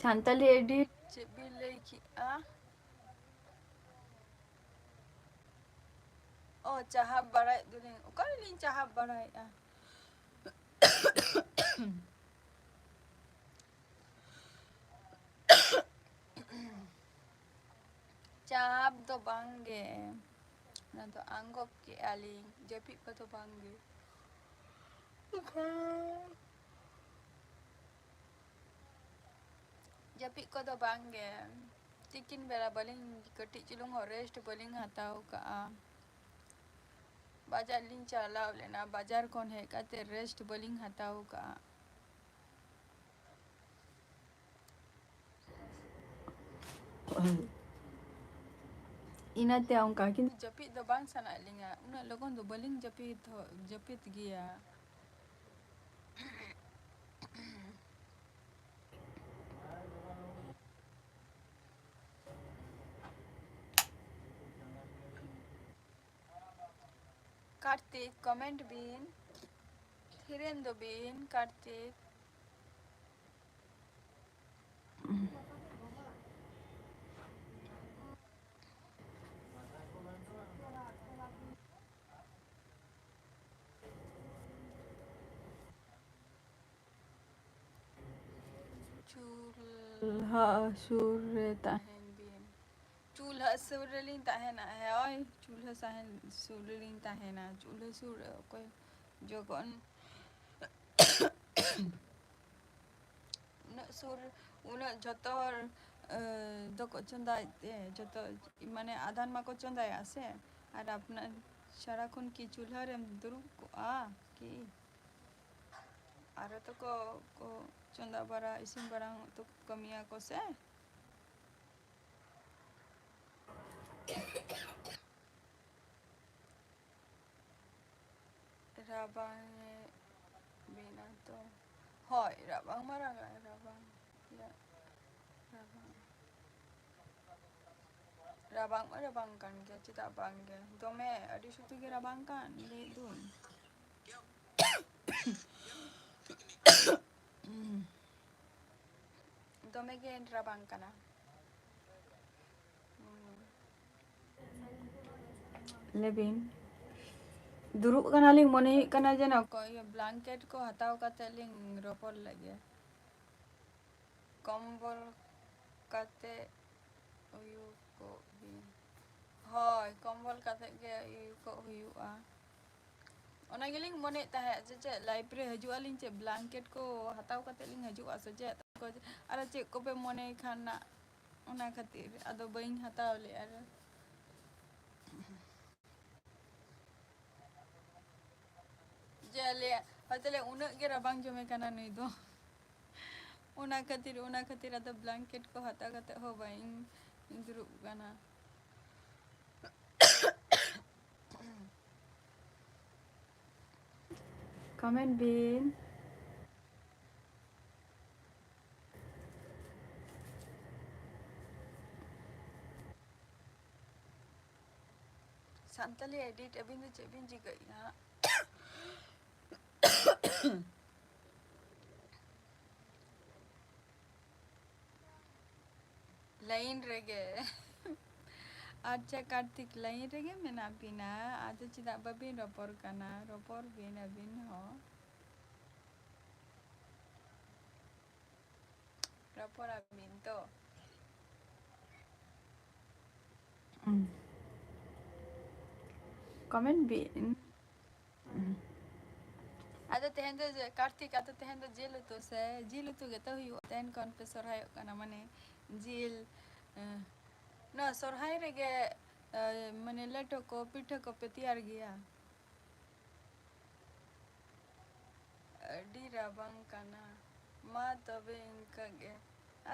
ᱥᱟᱱᱛᱟᱞᱤ ᱮᱰᱤᱴ᱾ ᱪᱮᱫ ᱵᱤᱱ ᱞᱟᱹᱭ ᱠᱮᱜᱼᱟ? ᱚ, ᱪᱟᱦᱟᱵ ᱵᱟᱲᱟᱭᱮᱫ ᱫᱚᱞᱤᱧ᱾ ᱚᱠᱟ ᱨᱮᱞᱤᱧ ᱪᱟᱦᱟᱵ ᱵᱟᱲᱟᱭᱮᱫᱼᱟ? ᱪᱟᱦᱟᱵ ᱫᱚ ᱵᱟᱝ ᱜᱮ, ᱚᱱᱟ ᱫᱚ ᱟᱸᱜᱚᱵ ᱠᱮᱜᱼᱟ ᱞᱤᱧ, ᱡᱟᱹᱯᱤᱫ ᱠᱚᱫᱚ ᱵᱟᱝ ᱜᱮ᱾ ᱡᱟᱹᱯᱤᱫ ᱠᱚᱫᱚ ᱵᱟᱝ ᱜᱮ᱾ ᱛᱤᱠᱤᱱ ᱵᱮᱲᱟ ᱵᱟᱹᱞᱤᱧ, ᱠᱟᱹᱴᱤᱡ ᱪᱩᱞᱩᱝ ᱦᱚᱸ rest ᱵᱟᱹᱞᱤᱧ ᱦᱟᱛᱟᱣ ᱠᱟᱜᱼᱟ᱾ ᱵᱟᱡᱟᱨ ᱞᱤᱧ ᱪᱟᱞᱟᱣ ᱞᱮᱱᱟ, ᱵᱟᱡᱟᱨ ᱠᱷᱚᱱ ᱦᱮᱡ ᱠᱟᱛᱮ rest ᱵᱟᱹᱞᱤᱧ ᱦᱟᱛᱟᱣ ᱠᱟᱜᱼᱟ᱾ ᱤᱱᱟᱹᱛᱮ ᱚᱱᱠᱟ, ᱠᱤᱱᱛᱩ ᱡᱟᱹᱯᱤᱫ ᱫᱚ ᱵᱟᱝ ᱥᱟᱱᱟᱭᱮᱫ ᱞᱤᱧᱟ, ᱩᱱᱟᱹᱜ ᱞᱚᱜᱚᱱ ᱫᱚ ᱵᱟᱹᱞᱤᱧ ᱡᱟᱹᱯᱤᱫ, ᱡᱟᱹᱯᱤᱫ ᱜᱮᱭᱟ᱾ ᱠᱟᱨᱛᱤᱠ, comment ᱵᱤᱱ, ᱛᱷᱤᱨᱮᱱ ᱫᱚ ᱵᱤᱱ, ᱠᱟᱨᱛᱤᱠ᱾ ᱪᱩᱞᱦᱟ ᱥᱩᱨ ᱨᱮ ᱛᱟᱦᱮᱱ ᱵᱤᱱ᱾ ᱪᱩᱞᱦᱟᱹ ᱥᱩᱨ ᱨᱮᱞᱤᱧ ᱛᱟᱦᱮᱱᱟ, ᱦᱳᱭ, ᱪᱩᱞᱦᱟᱹ ᱥᱟᱦᱮᱱ ᱥᱩᱨ ᱨᱮᱞᱤᱧ ᱛᱟᱦᱮᱱᱟ᱾ ᱪᱩᱞᱦᱟᱹ ᱥᱩᱨ ᱨᱮ ᱚᱠᱚᱭ ᱡᱚᱠᱷᱚᱱ ᱩᱱᱟᱹᱜ ᱥᱩᱨ, ᱩᱱᱟᱹᱜ ᱡᱷᱚᱛᱚ ᱦᱚᱲ, ᱮ, ᱫᱚᱠᱚ ᱪᱚᱸᱫᱟᱭᱮᱫ ᱛᱮ, ᱡᱷᱚᱛᱚ, ᱢᱟᱱᱮ, ᱟᱫᱷᱟᱱ ᱢᱟᱠᱚ ᱪᱚᱸᱫᱟᱭᱟ ᱥᱮ, ᱟᱨ ᱟᱯᱱᱟᱨ ᱥᱟᱨᱟᱠᱷᱚᱱ ᱠᱤ ᱪᱩᱞᱦᱟᱹ ᱨᱮᱢ ᱫᱩᱲᱩᱵ ᱠᱚᱜᱼᱟ ᱠᱤ? ᱟᱨᱚ ᱛᱚᱠᱚ ᱠᱚ ᱪᱚᱸᱫᱟ ᱵᱟᱲᱟ, ᱤᱥᱤᱱ ᱵᱟᱲᱟ ᱦᱚᱸ ᱛᱚ ᱠᱟᱹᱢᱤᱭᱟᱠᱚ ᱥᱮ᱾ ᱨᱟᱵᱟᱝ ᱮ ᱵᱮᱱᱟ ᱛᱚ᱾ ᱦᱳᱭ, ᱨᱟᱵᱟᱝ ᱢᱟ ᱨᱟᱵᱟᱝ, ᱨᱟᱵᱟᱝ, ᱨᱟᱵᱟᱝ᱾ ᱨᱟᱵᱟᱝ ᱢᱟ ᱨᱟᱵᱟᱝ ᱠᱟᱱ ᱜᱮᱭᱟ, ᱪᱮᱫᱟᱜ ᱵᱟᱝ ᱜᱮ? ᱫᱚᱢᱮ, ᱟᱹᱰᱤ ᱥᱚᱠᱛᱚ ᱜᱮ ᱨᱟᱵᱟᱝ ᱠᱟᱱ, ᱞᱟᱹᱭᱮᱫ ᱫᱚᱧ᱾ ᱫᱚᱢᱮ ᱜᱮ ᱨᱟᱵᱟᱝ ᱠᱟᱱᱟ᱾ ᱦᱩᱸ᱾ ᱞᱟᱹᱭ ᱵᱤᱱ᱾ ᱫᱩᱲᱩᱵ ᱠᱟᱱᱟᱞᱤᱧ, ᱢᱚᱱᱮ ᱦᱩᱭᱩᱜ ᱠᱟᱱᱟ ᱡᱮᱱᱚ ᱠᱚ, ᱤᱭᱟᱹ, blanket ᱠᱚ ᱦᱟᱛᱟᱣ ᱠᱟᱛᱮ ᱞᱤᱧ ᱨᱚᱯᱚᱲ ᱞᱮᱜᱮ᱾ ᱠᱚᱢᱵᱚᱞ ᱠᱟᱛᱮ ᱩᱭᱩ ᱠᱚᱜ ᱵᱤᱱ᱾ ᱦᱳᱭ, ᱠᱚᱢᱵᱚᱞ ᱠᱟᱛᱮ ᱜᱮ ᱩᱭᱩ ᱠᱚᱜ ᱦᱩᱭᱩᱜᱼᱟ᱾ ᱚᱱᱟ ᱜᱮᱞᱤᱧ ᱢᱚᱱᱮᱭᱮᱫ ᱛᱟᱦᱮᱸᱫ ᱡᱮ ᱪᱮᱫ live ᱨᱮ ᱦᱤᱡᱩᱜ ᱟᱹᱞᱤᱧ, ᱪᱮᱫ blanket ᱠᱚ ᱦᱟᱛᱟᱣ ᱠᱟᱛᱮᱫ ᱞᱤᱧ ᱦᱤᱡᱩᱜᱼᱟ ᱥᱮ ᱪᱮᱫ? ᱟᱨᱚ ᱪᱮᱫ ᱠᱚᱯᱮ ᱢᱚᱱᱮᱭ ᱠᱷᱟᱱ ᱱᱟᱜ, ᱚᱱᱟ ᱠᱷᱟᱹᱛᱤᱨ ᱟᱫᱚ ᱵᱟᱹᱧ ᱦᱟᱛᱟᱣ ᱞᱮᱫᱼᱟ᱾ ᱟᱨ ᱡᱮ ᱟᱞᱮᱭᱟᱜ ᱦᱚᱭᱛᱚ ᱞᱮ ᱩᱱᱟᱹᱜ ᱜᱮ ᱨᱟᱵᱟᱝ ᱡᱚᱢᱮ ᱠᱟᱱᱟ ᱱᱩᱭ ᱫᱚ᱾ ᱚᱱᱟ ᱠᱷᱟᱹᱛᱤᱨ, ᱚᱱᱟ ᱠᱷᱟᱹᱛᱤᱨ ᱟᱫᱚ blanket ᱠᱚ ᱦᱟᱛᱟᱣ ᱠᱟᱛᱮ ᱦᱚᱸ ᱵᱟᱹᱧ ᱫᱩᱲᱩᱵ ᱠᱟᱱᱟ᱾ Comment ᱵᱤᱱ᱾ ᱥᱟᱱᱛᱟᱞᱤ edit ᱟᱹᱵᱤᱱ ᱫᱚ ᱪᱮᱫ ᱵᱤᱱ ᱪᱤᱠᱟᱹᱭᱮᱫᱼᱟ? Line ᱨᱮᱜᱮ᱾ ᱟᱪᱪᱷᱟ ᱠᱟᱨᱛᱤᱠ, line ᱨᱮᱜᱮ ᱢᱮᱱᱟᱜ ᱵᱤᱱᱟ, ᱟᱫᱚ ᱪᱮᱫᱟᱜ ᱵᱟᱹᱵᱤᱱ ᱨᱚᱯᱚᱲ ᱠᱟᱱᱟ? ᱨᱚᱯᱚᱲ ᱵᱤᱱ ᱟᱹᱵᱤᱱ ᱦᱚᱸ᱾ ᱨᱚᱯᱚᱲ ᱟᱹᱵᱤᱱ ᱛᱚ᱾ ᱦᱩᱸ᱾ Comment ᱵᱤᱱ᱾ ᱟᱫᱚ ᱛᱮᱦᱮᱧ ᱫᱚ ᱡᱮ, ᱠᱟᱨᱛᱤᱠ, ᱟᱫᱚ ᱛᱮᱦᱮᱧ ᱫᱚ ᱡᱤᱞ ᱩᱛᱩ ᱥᱮ? ᱡᱤᱞ ᱩᱛᱩ ᱜᱮᱛᱚ ᱦᱩᱭᱩᱜᱼᱟ᱾ ᱛᱮᱦᱮᱧ ᱠᱷᱚᱱ ᱯᱮ ᱥᱚᱨᱦᱟᱭᱚᱜ ᱠᱟᱱᱟ, ᱢᱟᱱᱮ ᱡᱤᱞ, ᱮᱸ, ᱱᱚᱣᱟ ᱥᱚᱨᱦᱟᱭ ᱨᱮᱜᱮ, ᱮᱸ, ᱢᱟᱱᱮ ᱞᱮᱴᱚ ᱠᱚ, ᱯᱤᱴᱷᱟᱹ ᱠᱚᱯᱮ ᱛᱮᱭᱟᱨ ᱜᱮᱭᱟ? ᱟᱹᱰᱤ ᱨᱟᱵᱟᱝ ᱠᱟᱱᱟ᱾ ᱢᱟ ᱛᱚᱵᱮ ᱤᱱᱠᱟᱹ ᱜᱮ᱾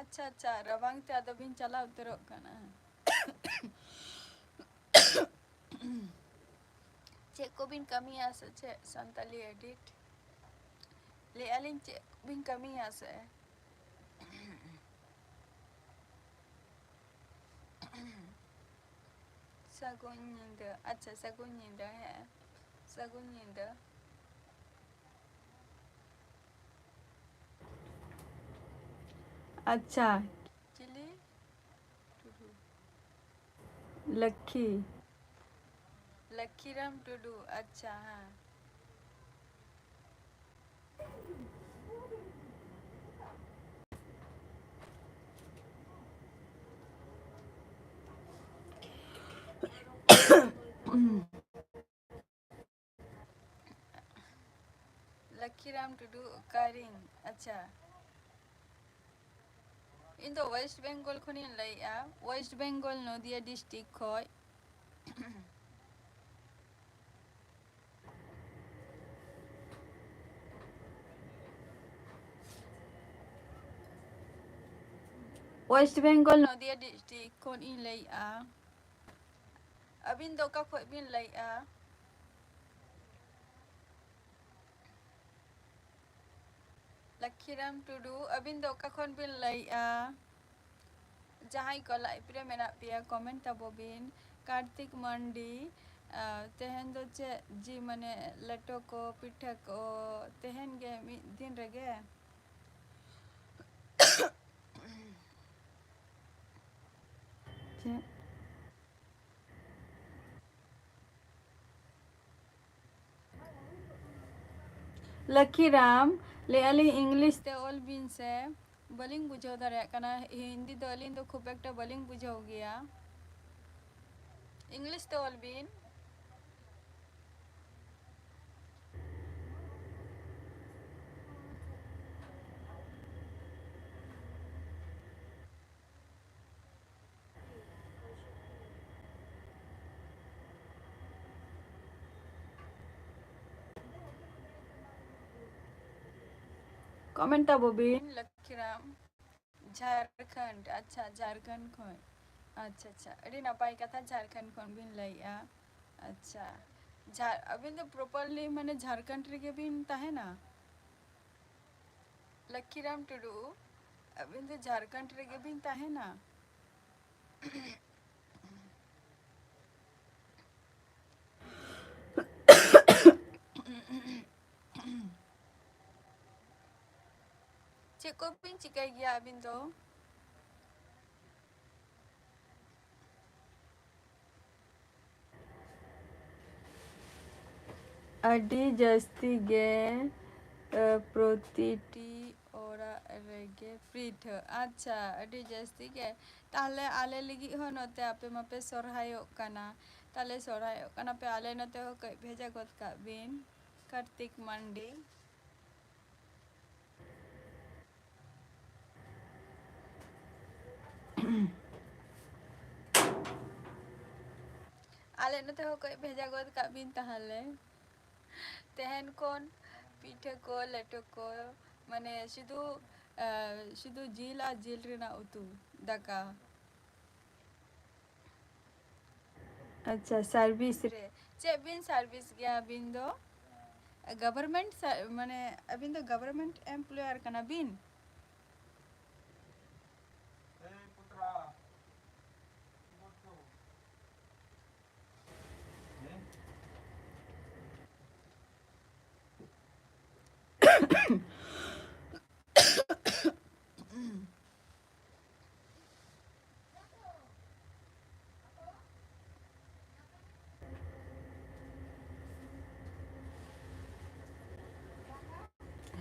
ᱟᱪᱪᱷᱟ, ᱟᱪᱪᱷᱟ, ᱨᱟᱵᱟᱝ ᱛᱮ ᱟᱫᱚ ᱵᱤᱱ ᱪᱟᱞᱟᱣ ᱩᱛᱟᱹᱨᱚᱜ ᱠᱟᱱᱟ᱾ ᱪᱮᱫ ᱠᱚᱵᱤᱱ ᱠᱟᱹᱢᱤᱭᱟ ᱥᱮ ᱪᱮᱫ ᱥᱟᱱᱛᱟᱞᱤ edit? ᱞᱟᱹᱭᱮᱫᱼᱟ ᱞᱤᱧ, ᱪᱮᱫ ᱵᱤᱱ ᱠᱟᱹᱢᱤᱭᱟ ᱥᱮ? ᱥᱟᱹᱜᱩᱱ ᱧᱤᱫᱟᱹ᱾ ᱟᱪᱪᱷᱟ, ᱥᱟᱹᱜᱩᱱ ᱧᱤᱫᱟᱹ, ᱦᱮᱸ᱾ ᱥᱟᱹᱜᱩᱱ ᱧᱤᱫᱟᱹ᱾ ᱟᱪᱪᱷᱟ᱾ ᱪᱤᱞᱤ? ᱴᱩᱰᱩ᱾ ᱞᱚᱠᱠᱷᱤ᱾ ᱞᱚᱠᱠᱷᱤᱨᱟᱢ ᱴᱩᱰᱩ, ᱟᱪᱪᱷᱟ, ᱦᱮᱸ᱾ ᱞᱚᱠᱠᱷᱤᱨᱟᱢ ᱴᱩᱰᱩ, ᱚᱠᱟᱨᱤᱧ? ᱟᱪᱪᱷᱟ, ᱤᱧ ᱫᱚ ᱳᱭᱮᱥᱴ ᱵᱮᱝᱜᱚᱞ ᱠᱷᱚᱱᱤᱧ ᱞᱟᱹᱭᱮᱫᱼᱟ, ᱳᱭᱮᱥᱴ ᱵᱮᱝᱜᱚᱞ ᱱᱚᱫᱤᱭᱟ ᱰᱤᱥᱴᱨᱤᱠᱴ ᱠᱷᱚᱡ᱾ ᱳᱭᱮᱥᱴ ᱵᱮᱝᱜᱚᱞ ᱱᱚᱫᱤᱭᱟ ᱰᱤᱥᱴᱨᱤᱠᱴ ᱠᱷᱚᱱ ᱤᱧ ᱞᱟᱹᱭᱮᱫᱼᱟ᱾ ᱟᱹᱵᱤᱱ ᱫᱚ ᱚᱠᱟ ᱠᱷᱚᱡ ᱵᱤᱱ ᱞᱟᱹᱭᱮᱫᱼᱟ? ᱞᱟᱠᱠᱷᱤᱨᱟᱢ ᱴᱩᱰᱩ, ᱟᱹᱵᱤᱱ ᱫᱚ ᱚᱠᱟ ᱠᱷᱚᱱ ᱵᱤᱱ ᱞᱟᱹᱭᱮᱫᱼᱟ? ᱡᱟᱦᱟᱸᱭ ᱠᱚ ᱞᱟᱭᱤᱵᱷ ᱨᱮ ᱢᱮᱱᱟᱜ ᱯᱮᱭᱟ, ᱠᱚᱢᱮᱱᱴ ᱛᱟᱵᱚ ᱵᱤᱱ᱾ ᱠᱟᱨᱛᱤᱠ ᱢᱟᱱᱰᱤ, ᱟᱸ, ᱛᱮᱦᱮᱧ ᱫᱚ ᱪᱮᱫ ᱡᱤ, ᱢᱟᱱᱮ ᱞᱮᱴᱚ ᱠᱚ, ᱯᱤᱴᱷᱟᱹ ᱠᱚ, ᱛᱮᱦᱮᱧ ᱜᱮ ᱢᱤᱫ ᱫᱤᱱ ᱨᱮᱜᱮ? ᱪᱮᱫ? ᱞᱟᱠᱠᱷᱤᱨᱟᱢ, ᱞᱟᱹᱭᱮᱫᱼᱟ ᱞᱤᱧ ᱤᱝᱞᱤᱥ ᱛᱮ ᱚᱞ ᱵᱤᱱ ᱥᱮ, ᱵᱟᱹᱞᱤᱧ ᱵᱩᱡᱷᱟᱹᱣ ᱫᱟᱲᱮᱭᱟᱜ ᱠᱟᱱᱟ, ᱦᱤᱱᱫᱤ ᱫᱚ ᱟᱹᱞᱤᱧ ᱫᱚ ᱠᱷᱩᱵ ᱮᱠᱴᱟ ᱵᱟᱹᱞᱤᱧ ᱵᱩᱡᱷᱟᱹᱣ ᱜᱮᱭᱟ᱾ ᱤᱝᱞᱤᱥ ᱛᱮ ᱚᱞ ᱵᱤᱱ᱾ ᱠᱚᱢᱮᱱᱴ ᱛᱟᱵᱚ ᱵᱤᱱ, ᱞᱚᱠᱠᱷᱤᱨᱟᱢ᱾ ᱡᱷᱟᱲᱠᱷᱚᱸᱰ, ᱟᱪᱪᱷᱟ, ᱡᱷᱟᱲᱠᱷᱚᱸᱰ ᱠᱷᱚᱱ᱾ ᱟᱪᱪᱷᱟ, ᱟᱪᱪᱷᱟ, ᱟᱹᱰᱤ ᱱᱟᱯᱟᱭ ᱠᱟᱛᱷᱟ, ᱡᱷᱟᱲᱠᱷᱚᱸᱰ ᱠᱷᱚᱱ ᱵᱤᱱ ᱞᱟᱹᱭᱮᱜᱼᱟ᱾ ᱟᱪᱪᱷᱟ, ᱡᱷᱟ-, ᱟᱹᱵᱤᱱ ᱫᱚ ᱯᱨᱚᱯᱟᱨᱞᱤ, ᱢᱟᱱᱮ, ᱡᱷᱟᱲᱠᱷᱚᱸᱰ ᱨᱮᱜᱮ ᱵᱤᱱ ᱛᱟᱦᱮᱱᱟ? ᱞᱚᱠᱠᱷᱤᱨᱟᱢ ᱴᱩᱰᱩ, ᱟᱹᱵᱤᱱ ᱫᱚ ᱡᱷᱟᱲᱠᱷᱚᱸᱰ ᱨᱮᱜᱮ ᱵᱤᱱ ᱛᱟᱦᱮᱱᱟ? ᱪᱮᱫ ᱠᱚᱵᱤᱱ ᱪᱤᱠᱟᱹᱭ ᱜᱮᱭᱟ ᱟᱹᱵᱤᱱ ᱫᱚ? ᱟᱹᱰᱤ ᱡᱟᱹᱥᱛᱤ ᱜᱮ, ᱮ, ᱯᱨᱚᱛᱤᱴᱤ ᱚᱲᱟᱜ ᱨᱮᱜᱮ ᱯᱤᱴᱷᱟᱹ᱾ ᱟᱪᱪᱷᱟ, ᱟᱹᱰᱤ ᱡᱟᱹᱥᱛᱤ ᱜᱮ᱾ ᱛᱟᱦᱞᱮ ᱟᱞᱮ ᱞᱟᱹᱜᱤᱫ ᱦᱚᱸ ᱱᱚᱛᱮ ᱟᱯᱮ ᱢᱟᱯᱮ ᱥᱚᱨᱦᱟᱭᱚᱜ ᱠᱟᱱᱟ, ᱛᱟᱦᱞᱮ ᱥᱚᱨᱦᱟᱭᱚᱜ ᱠᱟᱱᱟ ᱯᱮ, ᱟᱞᱮ ᱱᱚᱛᱮ ᱦᱚᱸ ᱠᱟᱹᱡ ᱵᱷᱮᱡᱟ ᱜᱚᱫ ᱠᱟᱜ ᱵᱤᱱ, ᱠᱟᱨᱛᱤᱠ ᱢᱟᱱᱰᱤ᱾ ᱟᱞᱮ ᱱᱚᱛᱮ ᱦᱚᱸ ᱠᱟᱹᱡ ᱵᱷᱮᱡᱟ ᱜᱚᱫ ᱠᱟᱜ ᱵᱤᱱ ᱛᱟᱦᱚᱞᱮ᱾ ᱛᱮᱦᱮᱧ ᱠᱷᱚᱱ ᱯᱤᱴᱷᱟᱹ ᱠᱚ, ᱞᱮᱴᱚ ᱠᱚ, ᱢᱟᱱᱮ ᱥᱩᱫᱷᱩ, ᱮ, ᱥᱩᱫᱷᱩ ᱡᱤᱞ ᱟᱨ ᱡᱤᱞ ᱨᱮᱱᱟᱜ ᱩᱛᱩ, ᱫᱟᱠᱟ᱾ ᱟᱪᱪᱷᱟ, service ᱨᱮ᱾ ᱪᱮᱫ ᱵᱤᱱ service ᱜᱮᱭᱟ ᱟᱹᱵᱤᱱ ᱫᱚ? Government ᱥᱟ-, ᱢᱟᱱᱮ ᱟᱹᱵᱤᱱ ᱫᱚ government employer ᱠᱟᱱᱟ ᱵᱤᱱ?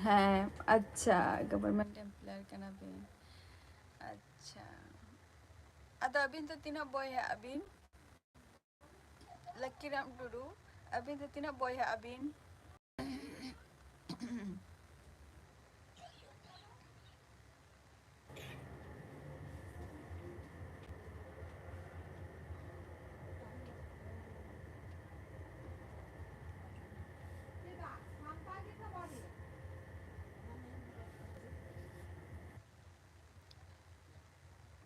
ᱦᱮᱸ, ᱟᱪᱪᱷᱟ, government employer ᱠᱟᱱᱟ ᱵᱤᱱ᱾ ᱟᱪᱪᱷᱟ, ᱟᱫᱚ ᱟᱹᱵᱤᱱ ᱫᱚ ᱛᱤᱱᱟᱹᱜ ᱵᱚᱭᱦᱟᱜ ᱟᱹᱵᱤᱱ? ᱞᱟᱠᱤᱨᱟᱢ ᱴᱩᱰᱩ, ᱟᱹᱵᱤᱱ ᱫᱚ ᱛᱤᱱᱟᱹᱜ ᱵᱚᱭᱦᱟᱜ ᱟᱹᱵᱤᱱ?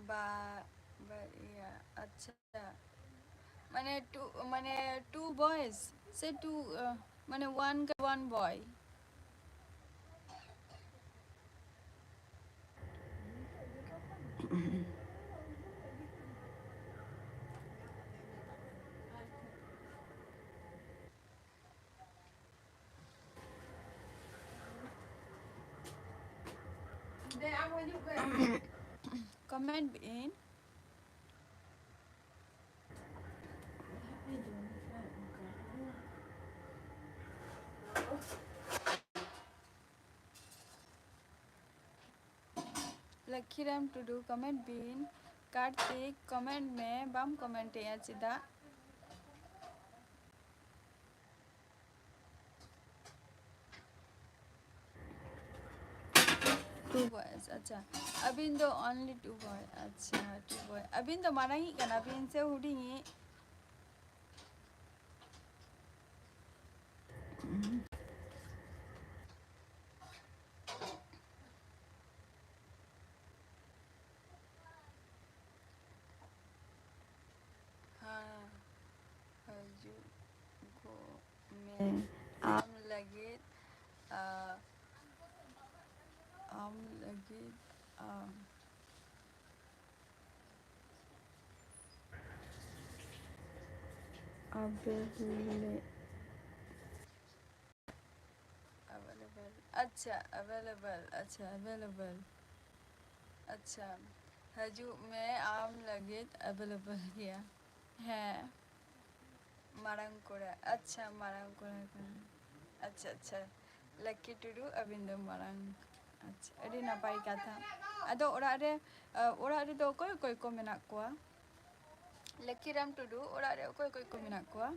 ᱵᱟ-, ᱵᱟ-, ᱤᱭᱟᱹ, ᱟᱪᱪᱷᱟ᱾ ᱢᱟᱱᱮ two, ᱢᱟᱱᱮ two boys ᱥᱮ two, ᱢᱟᱱᱮ one girl, one boy? Comment ᱵᱤᱱ᱾ ᱞᱚᱠᱠᱷᱤᱨᱟᱢ ᱴᱩᱰᱩ, comment ᱵᱤᱱ᱾ ᱠᱟᱨᱛᱤᱠ, comment ᱢᱮ, ᱵᱟᱢ comment ᱮᱜᱼᱟ ᱪᱮᱫᱟᱜ? Two boys, ᱟᱪᱪᱷᱟ, ᱟᱹᱵᱤᱱ ᱫᱚ only two boy᱾ ᱟᱪᱪᱷᱟ, two boy᱾ ᱟᱹᱵᱤᱱ ᱫᱚ ᱢᱟᱨᱟᱝᱤᱡ ᱠᱟᱱᱟ ᱵᱤᱱ ᱥᱮ ᱦᱩᱰᱤᱧᱤᱡ? ᱦᱮᱸ, ᱦᱤᱡᱩᱜ ᱠᱚ ᱢᱮ᱾ ᱟᱢ ᱞᱟᱹᱜᱤᱫ, ᱟ, ᱟᱢ ᱞᱟᱹᱜᱤᱫ, ᱟ, ᱟᱵᱮᱞᱮ available᱾ ᱟᱪᱪᱷᱟ, available᱾ ᱟᱪᱪᱷᱟ, available᱾ ᱟᱪᱪᱷᱟ, ᱦᱤᱡᱩᱜ ᱢᱮ, ᱟᱢ ᱞᱟᱹᱜᱤᱫ available ᱜᱮᱭᱟ᱾ ᱦᱮᱸ, ᱢᱟᱨᱟᱝ ᱠᱚᱲᱟ᱾ ᱟᱪᱪᱷᱟ, ᱢᱟᱨᱟᱝ ᱠᱚᱲᱟ ᱠᱟᱱᱟ᱾ ᱟᱪᱪᱷᱟ, ᱟᱪᱪᱷᱟ, ᱞᱟᱹᱠᱤ ᱴᱩᱰᱩ, ᱟᱹᱵᱤᱱ ᱫᱚ ᱢᱟᱨᱟᱝ᱾ ᱟᱪᱪᱷᱟ, ᱟᱹᱰᱤ ᱱᱟᱯᱟᱭ ᱠᱟᱛᱷᱟ᱾ ᱟᱫᱚ ᱚᱲᱟᱜ ᱨᱮ, ᱟ, ᱚᱲᱟᱜ ᱨᱮᱫᱚ ᱚᱠᱚᱭ ᱚᱠᱚᱭ ᱠᱚ ᱢᱮᱱᱟᱜ ᱠᱚᱣᱟ? ᱞᱟᱹᱠᱤᱨᱟᱢ ᱴᱩᱰᱩ, ᱚᱲᱟᱜ ᱨᱮ ᱚᱠᱚᱭ ᱚᱠᱚᱭ ᱠᱚ ᱢᱮᱱᱟᱜ ᱠᱚᱣᱟ?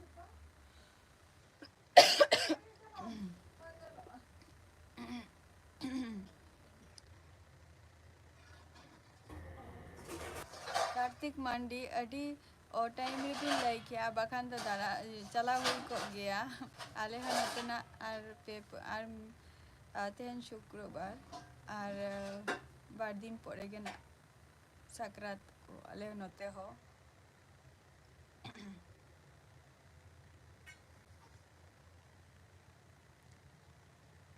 ᱠᱟᱨᱛᱤᱠ ᱢᱟᱱᱰᱤ, ᱟᱹᱰᱤ ᱚ time ᱨᱮᱵᱤᱱ ᱞᱟᱹᱭ ᱠᱮᱜᱼᱟ, ᱵᱟᱠᱷᱟᱱ ᱫᱚ ᱫᱟᱬᱟ ᱪᱟᱞᱟᱣ ᱦᱩᱭ ᱠᱚᱜ ᱜᱮᱭᱟ᱾ ᱟᱞᱮ ᱦᱚᱸ ᱱᱚᱛᱮᱱᱟᱜ ᱟᱨ ᱯᱮ ᱯ-, ᱟᱨ, ᱟ, ᱛᱮᱦᱮᱧ ᱥᱩᱠᱨᱚᱵᱟᱨ ᱟᱨ, ᱟ, ᱵᱟᱨ ᱫᱤᱱ ᱯᱚᱨᱮ ᱜᱮ ᱱᱟᱜ ᱥᱟᱠᱨᱟᱛ ᱠᱚ ᱟᱞᱮ ᱱᱚᱛᱮ ᱦᱚᱸ᱾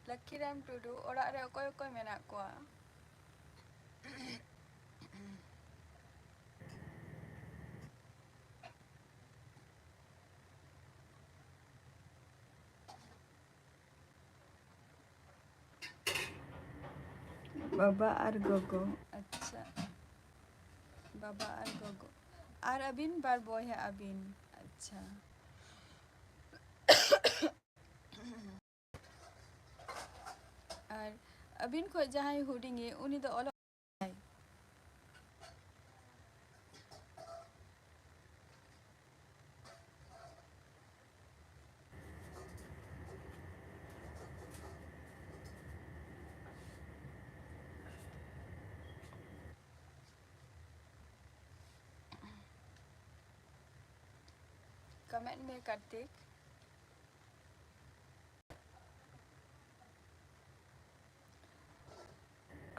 ᱞᱟᱹᱠᱷᱤᱨᱟᱢ ᱴᱩᱰᱩ, ᱚᱲᱟᱜ ᱨᱮ ᱚᱠᱚᱭ ᱚᱠᱚᱭ ᱢᱮᱱᱟᱜ ᱠᱚᱣᱟ? ᱵᱟᱵᱟ ᱟᱨ ᱜᱚᱜᱚ᱾ ᱟᱪᱪᱷᱟ, ᱵᱟᱵᱟ ᱟᱨ ᱜᱚᱜᱚ᱾ ᱟᱨ ᱟᱹᱵᱤᱱ ᱵᱟᱨ ᱵᱚᱭᱦᱟ ᱟᱹᱵᱤᱱ? ᱟᱪᱪᱷᱟ᱾ ᱟᱨ ᱟᱹᱵᱤᱱ ᱠᱷᱚᱱ ᱡᱟᱦᱟᱸᱭ ᱦᱩᱰᱤᱧᱤᱡ, ᱩᱱᱤ ᱫᱚ ᱚᱞᱚᱜ ᱠᱟᱱᱟᱭ? ᱢᱮᱱ ᱢᱮ ᱠᱟᱨᱛᱤᱠ᱾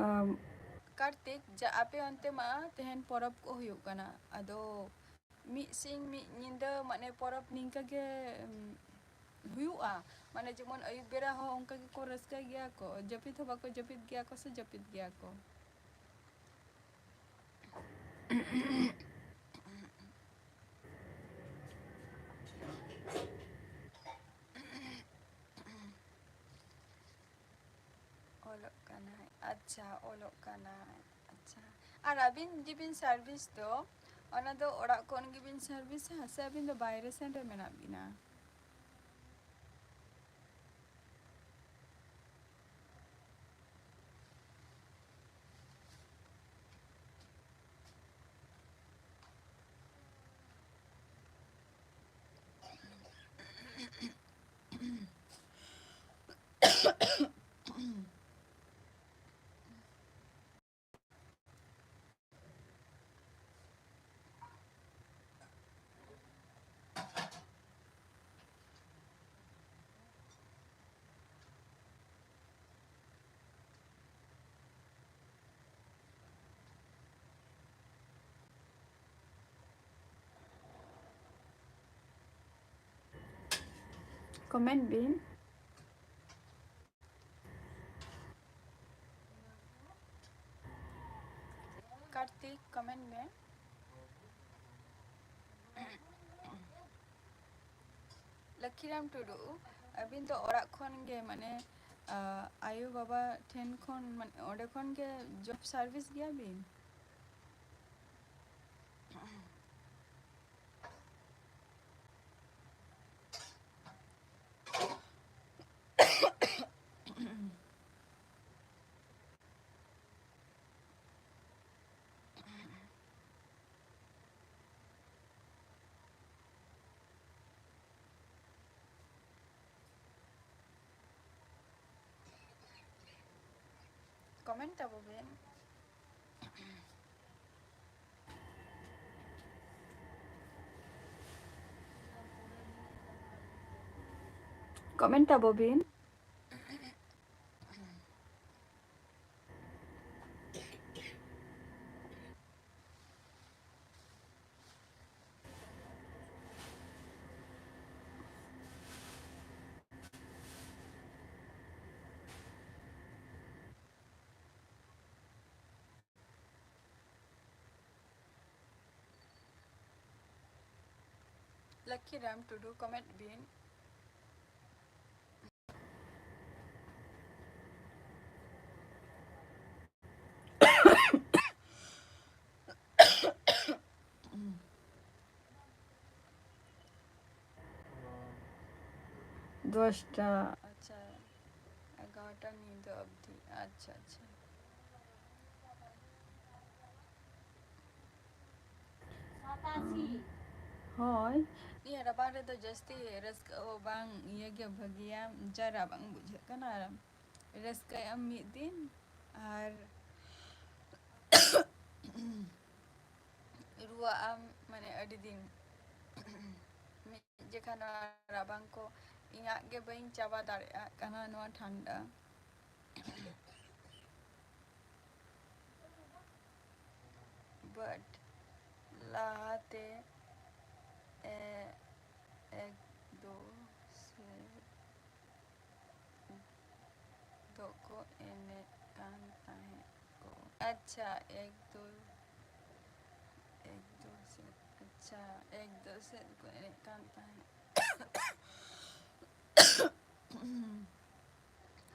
ᱟᱢ, ᱠᱟᱨᱛᱤᱠ, ᱡᱟ ᱟᱯᱮ ᱚᱱᱛᱮ ᱢᱟ ᱛᱮᱦᱮᱧ ᱯᱚᱨᱚᱵᱽ ᱠᱚ ᱦᱩᱭᱩᱜ ᱠᱟᱱᱟ, ᱟᱫᱚ ᱢᱤᱫ ᱥᱤᱧ ᱢᱤᱫ ᱧᱤᱫᱟᱹ ᱢᱟᱱᱮ ᱯᱚᱨᱚᱵᱽ ᱱᱤᱝᱠᱟᱹ ᱜᱮ, ᱩᱢ, ᱦᱩᱭᱩᱜᱼᱟ? ᱢᱟᱱᱮ ᱡᱮᱢᱚᱱ ᱟᱹᱭᱩᱵ ᱵᱮᱲᱟ ᱦᱚᱸ ᱚᱱᱠᱟ ᱜᱮᱠᱚ ᱨᱟᱹᱥᱠᱟᱹᱭ ᱜᱮᱭᱟ ᱠᱚ, ᱡᱟᱹᱯᱤᱫ ᱦᱚᱸ ᱵᱟᱠᱚ ᱡᱟᱹᱯᱤᱫ ᱜᱮᱭᱟ ᱠᱚ ᱥᱮ ᱡᱟᱹᱯᱤᱫ ᱜᱮᱭᱟ ᱠᱚ? ᱚᱞᱚᱜ ᱠᱟᱱᱟᱭ, ᱟᱪᱪᱷᱟ, ᱚᱞᱚᱜ ᱠᱟᱱᱟᱭ, ᱟᱪᱪᱷᱟ᱾ ᱟᱨ ᱟᱹᱵᱤᱱ ᱡᱮᱵᱤᱱ ᱥᱟᱨᱵᱷᱤᱥ ᱫᱚ, ᱚᱱᱟ ᱫᱚ ᱚᱲᱟᱜ ᱠᱷᱚᱱ ᱜᱮᱵᱤᱱ ᱥᱟᱨᱵᱷᱤᱥᱟ ᱥᱮ ᱟᱹᱵᱤᱱ ᱫᱚ ᱵᱟᱭᱨᱮ ᱥᱮᱱ ᱨᱮ ᱢᱮᱱᱟᱜ ᱵᱤᱱᱟ? Comment ᱵᱤᱱ᱾ ᱠᱟᱨᱛᱤᱠ, comment ᱢᱮ᱾ ᱞᱚᱠᱠᱷᱤᱨᱟᱢ ᱴᱩᱰᱩ, ᱟᱹᱵᱤᱱ ᱫᱚ ᱚᱲᱟᱜ ᱠᱷᱚᱱ ᱜᱮ, ᱢᱟᱱᱮ, ᱟ, ᱟᱭᱳ ᱵᱟᱵᱟ ᱴᱷᱮᱱ ᱠᱷᱚᱱ, ᱢᱟᱱᱮ, ᱚᱸᱰᱮ ᱠᱷᱚᱱ ᱜᱮ job service ᱜᱮᱭᱟ ᱵᱤᱱ? Comment ᱛᱟᱵᱚ ᱵᱮᱱ᱾ Comment ᱟᱵᱚ ᱵᱤᱱ᱾ ᱞᱟᱠᱤᱨᱟᱢ ᱴᱩᱰᱩ, comment ᱵᱤᱱ᱾ ᱫᱚᱥᱴᱟ᱾ ᱟᱪᱪᱷᱟ, ᱮᱜᱟᱨᱚᱴᱟ ᱧᱤᱫᱟᱹ ᱚᱵᱫᱤ᱾ ᱟᱪᱪᱷᱟ, ᱟᱪᱪᱷᱟ᱾ ᱦᱳᱭ᱾ ᱱᱤᱭᱟᱹ ᱨᱟᱵᱟᱝ ᱨᱮᱫᱚ ᱡᱟᱹᱥᱛᱤ ᱨᱟᱹᱥᱠᱟᱹ ᱦᱚᱸ ᱵᱟᱝ, ᱤᱭᱟᱹ ᱜᱮ ᱵᱷᱟᱹᱜᱤᱭᱟ, ᱡᱟ ᱨᱟᱵᱟᱝ ᱵᱩᱡᱷᱟᱹᱜ ᱠᱟᱱᱟ᱾ ᱟᱨ ᱨᱟᱹᱥᱠᱟᱹᱭ ᱟᱢ ᱢᱤᱫ ᱫᱤᱱ ᱟᱨ ᱨᱩᱣᱟᱹᱜ ᱟᱢ, ᱢᱟᱱᱮ, ᱟᱹᱰᱤ ᱫᱤᱱ᱾ ᱢᱤᱫ ᱡᱚᱠᱷᱟ ᱱᱚᱣᱟ ᱨᱟᱵᱟᱝ ᱠᱚ ᱤᱧᱟᱹᱜ ᱜᱮ ᱵᱟᱹᱧ ᱪᱟᱵᱟ ᱫᱟᱲᱮᱭᱟᱜ ᱠᱟᱱᱟ, ᱱᱚᱣᱟ ᱴᱷᱟᱱᱰᱟ᱾ But ᱞᱟᱦᱟᱛᱮ, ᱮ, ᱮᱠ ᱫᱚ ᱥᱮ ᱫᱚᱠᱚ ᱮᱱᱮᱡ ᱠᱟᱱ ᱛᱟᱦᱮᱸᱫ ᱠᱚ᱾ ᱟᱪᱪᱷᱟ, ᱮᱠ ᱫᱚ, ᱮᱠ ᱫᱚ ᱥᱮᱫ, ᱟᱪᱪᱷᱟ, ᱮᱠ ᱫᱚ ᱥᱮᱫ ᱠᱚ ᱮᱱᱮᱡ ᱠᱟᱱ ᱛᱟᱦᱮᱸᱫ᱾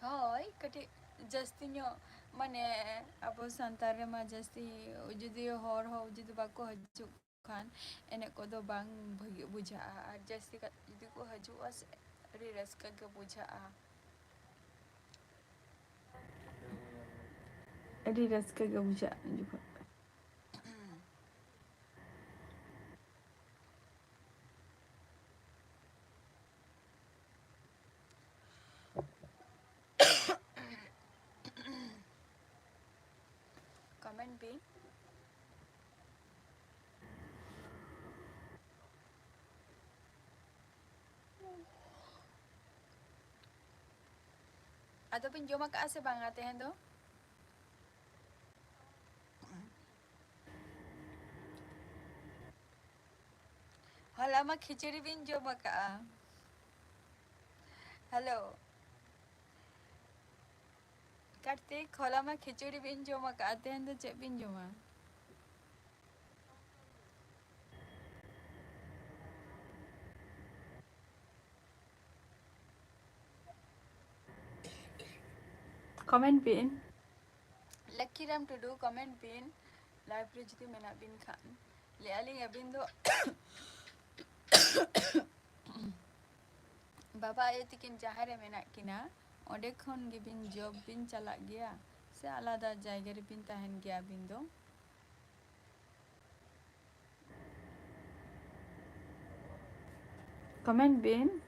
ᱦᱳᱭ, ᱠᱟᱹᱴᱤᱡ ᱡᱟᱹᱥᱛᱤ ᱧᱚᱜ, ᱢᱟᱱᱮ, ᱟᱵᱚ ᱥᱟᱱᱛᱟᱲ ᱨᱮᱢᱟ ᱡᱟᱹᱥᱛᱤ ᱡᱩᱫᱤ ᱦᱚᱲ ᱦᱚᱸ ᱡᱩᱫᱤ ᱵᱟᱠᱚ ᱦᱤᱡᱩᱜ ᱠᱷᱟᱱ, ᱮᱱᱮᱡ ᱠᱚᱫᱚ ᱵᱟᱝ ᱵᱷᱟᱹᱜᱤ ᱵᱩᱡᱷᱟᱹᱜᱼᱟ᱾ ᱟᱨ ᱡᱟᱹᱥᱛᱤ ᱠᱟᱛᱮ ᱡᱩᱫᱤ ᱠᱚ ᱦᱤᱡᱩᱜᱼᱟ ᱥᱮ, ᱟᱹᱰᱤ ᱨᱟᱹᱥᱠᱟᱹ ᱜᱮ ᱵᱩᱡᱷᱟᱹᱜᱼᱟ᱾ ᱟᱹᱰᱤ ᱨᱟᱹᱥᱠᱟᱹ ᱜᱮ ᱵᱩᱡᱷᱟᱹᱜᱼᱟ ᱩᱱ ᱡᱚᱠᱷᱚᱱ᱾ Comment ᱵᱤᱱ᱾ ᱟᱫᱚ ᱵᱤᱱ ᱡᱚᱢ ᱟᱠᱟᱫᱼᱟ ᱥᱮ ᱵᱟᱝᱟ ᱛᱮᱦᱮᱧ ᱫᱚ? ᱦᱚᱞᱟ ᱢᱟ ᱠᱷᱤᱪᱩᱲᱤ ᱵᱤᱱ ᱡᱚᱢ ᱟᱠᱟᱫᱼᱟ᱾ ᱦᱮᱞᱳ ᱠᱟᱨᱛᱤᱠ, ᱦᱚᱞᱟ ᱢᱟ ᱠᱷᱤᱪᱩᱲᱤ ᱵᱤᱱ ᱡᱚᱢ ᱟᱠᱟᱫᱼᱟ, ᱛᱮᱦᱮᱧ ᱫᱚ ᱪᱮᱫ ᱵᱤᱱ ᱡᱚᱢᱟ? ᱠᱚᱢᱮᱱᱴ ᱵᱤᱱ᱾ ᱞᱟᱠᱠᱤᱨᱟᱢ ᱴᱩᱰᱩ, ᱠᱚᱢᱮᱱᱴ ᱵᱤᱱ, ᱞᱟᱭᱤᱵᱷ ᱨᱮ ᱡᱩᱫᱤ ᱢᱮᱱᱟᱜ ᱵᱤᱱ ᱠᱷᱟᱱ᱾ ᱞᱟᱹᱭᱮᱫᱼᱟ ᱞᱤᱧ ᱟᱹᱵᱤᱱ ᱫᱚ ᱵᱟᱵᱟ ᱟᱭᱳ ᱛᱤᱠᱤᱱ ᱡᱟᱦᱟᱸ ᱨᱮ ᱢᱮᱱᱟᱜ ᱠᱤᱱᱟ, ᱚᱸᱰᱮ ᱠᱷᱚᱱ ᱜᱮᱵᱤᱱ ᱡᱚᱵ ᱵᱤᱱ ᱪᱟᱞᱟᱜ ᱜᱮᱭᱟ ᱥᱮ ᱟᱞᱟᱫᱟ ᱡᱟᱭᱜᱟ ᱨᱮᱵᱤᱱ ᱛᱟᱦᱮᱱ ᱜᱮᱭᱟ ᱟᱹᱵᱤᱱ ᱫᱚ? ᱠᱚᱢᱮᱱᱴ ᱵᱤᱱ᱾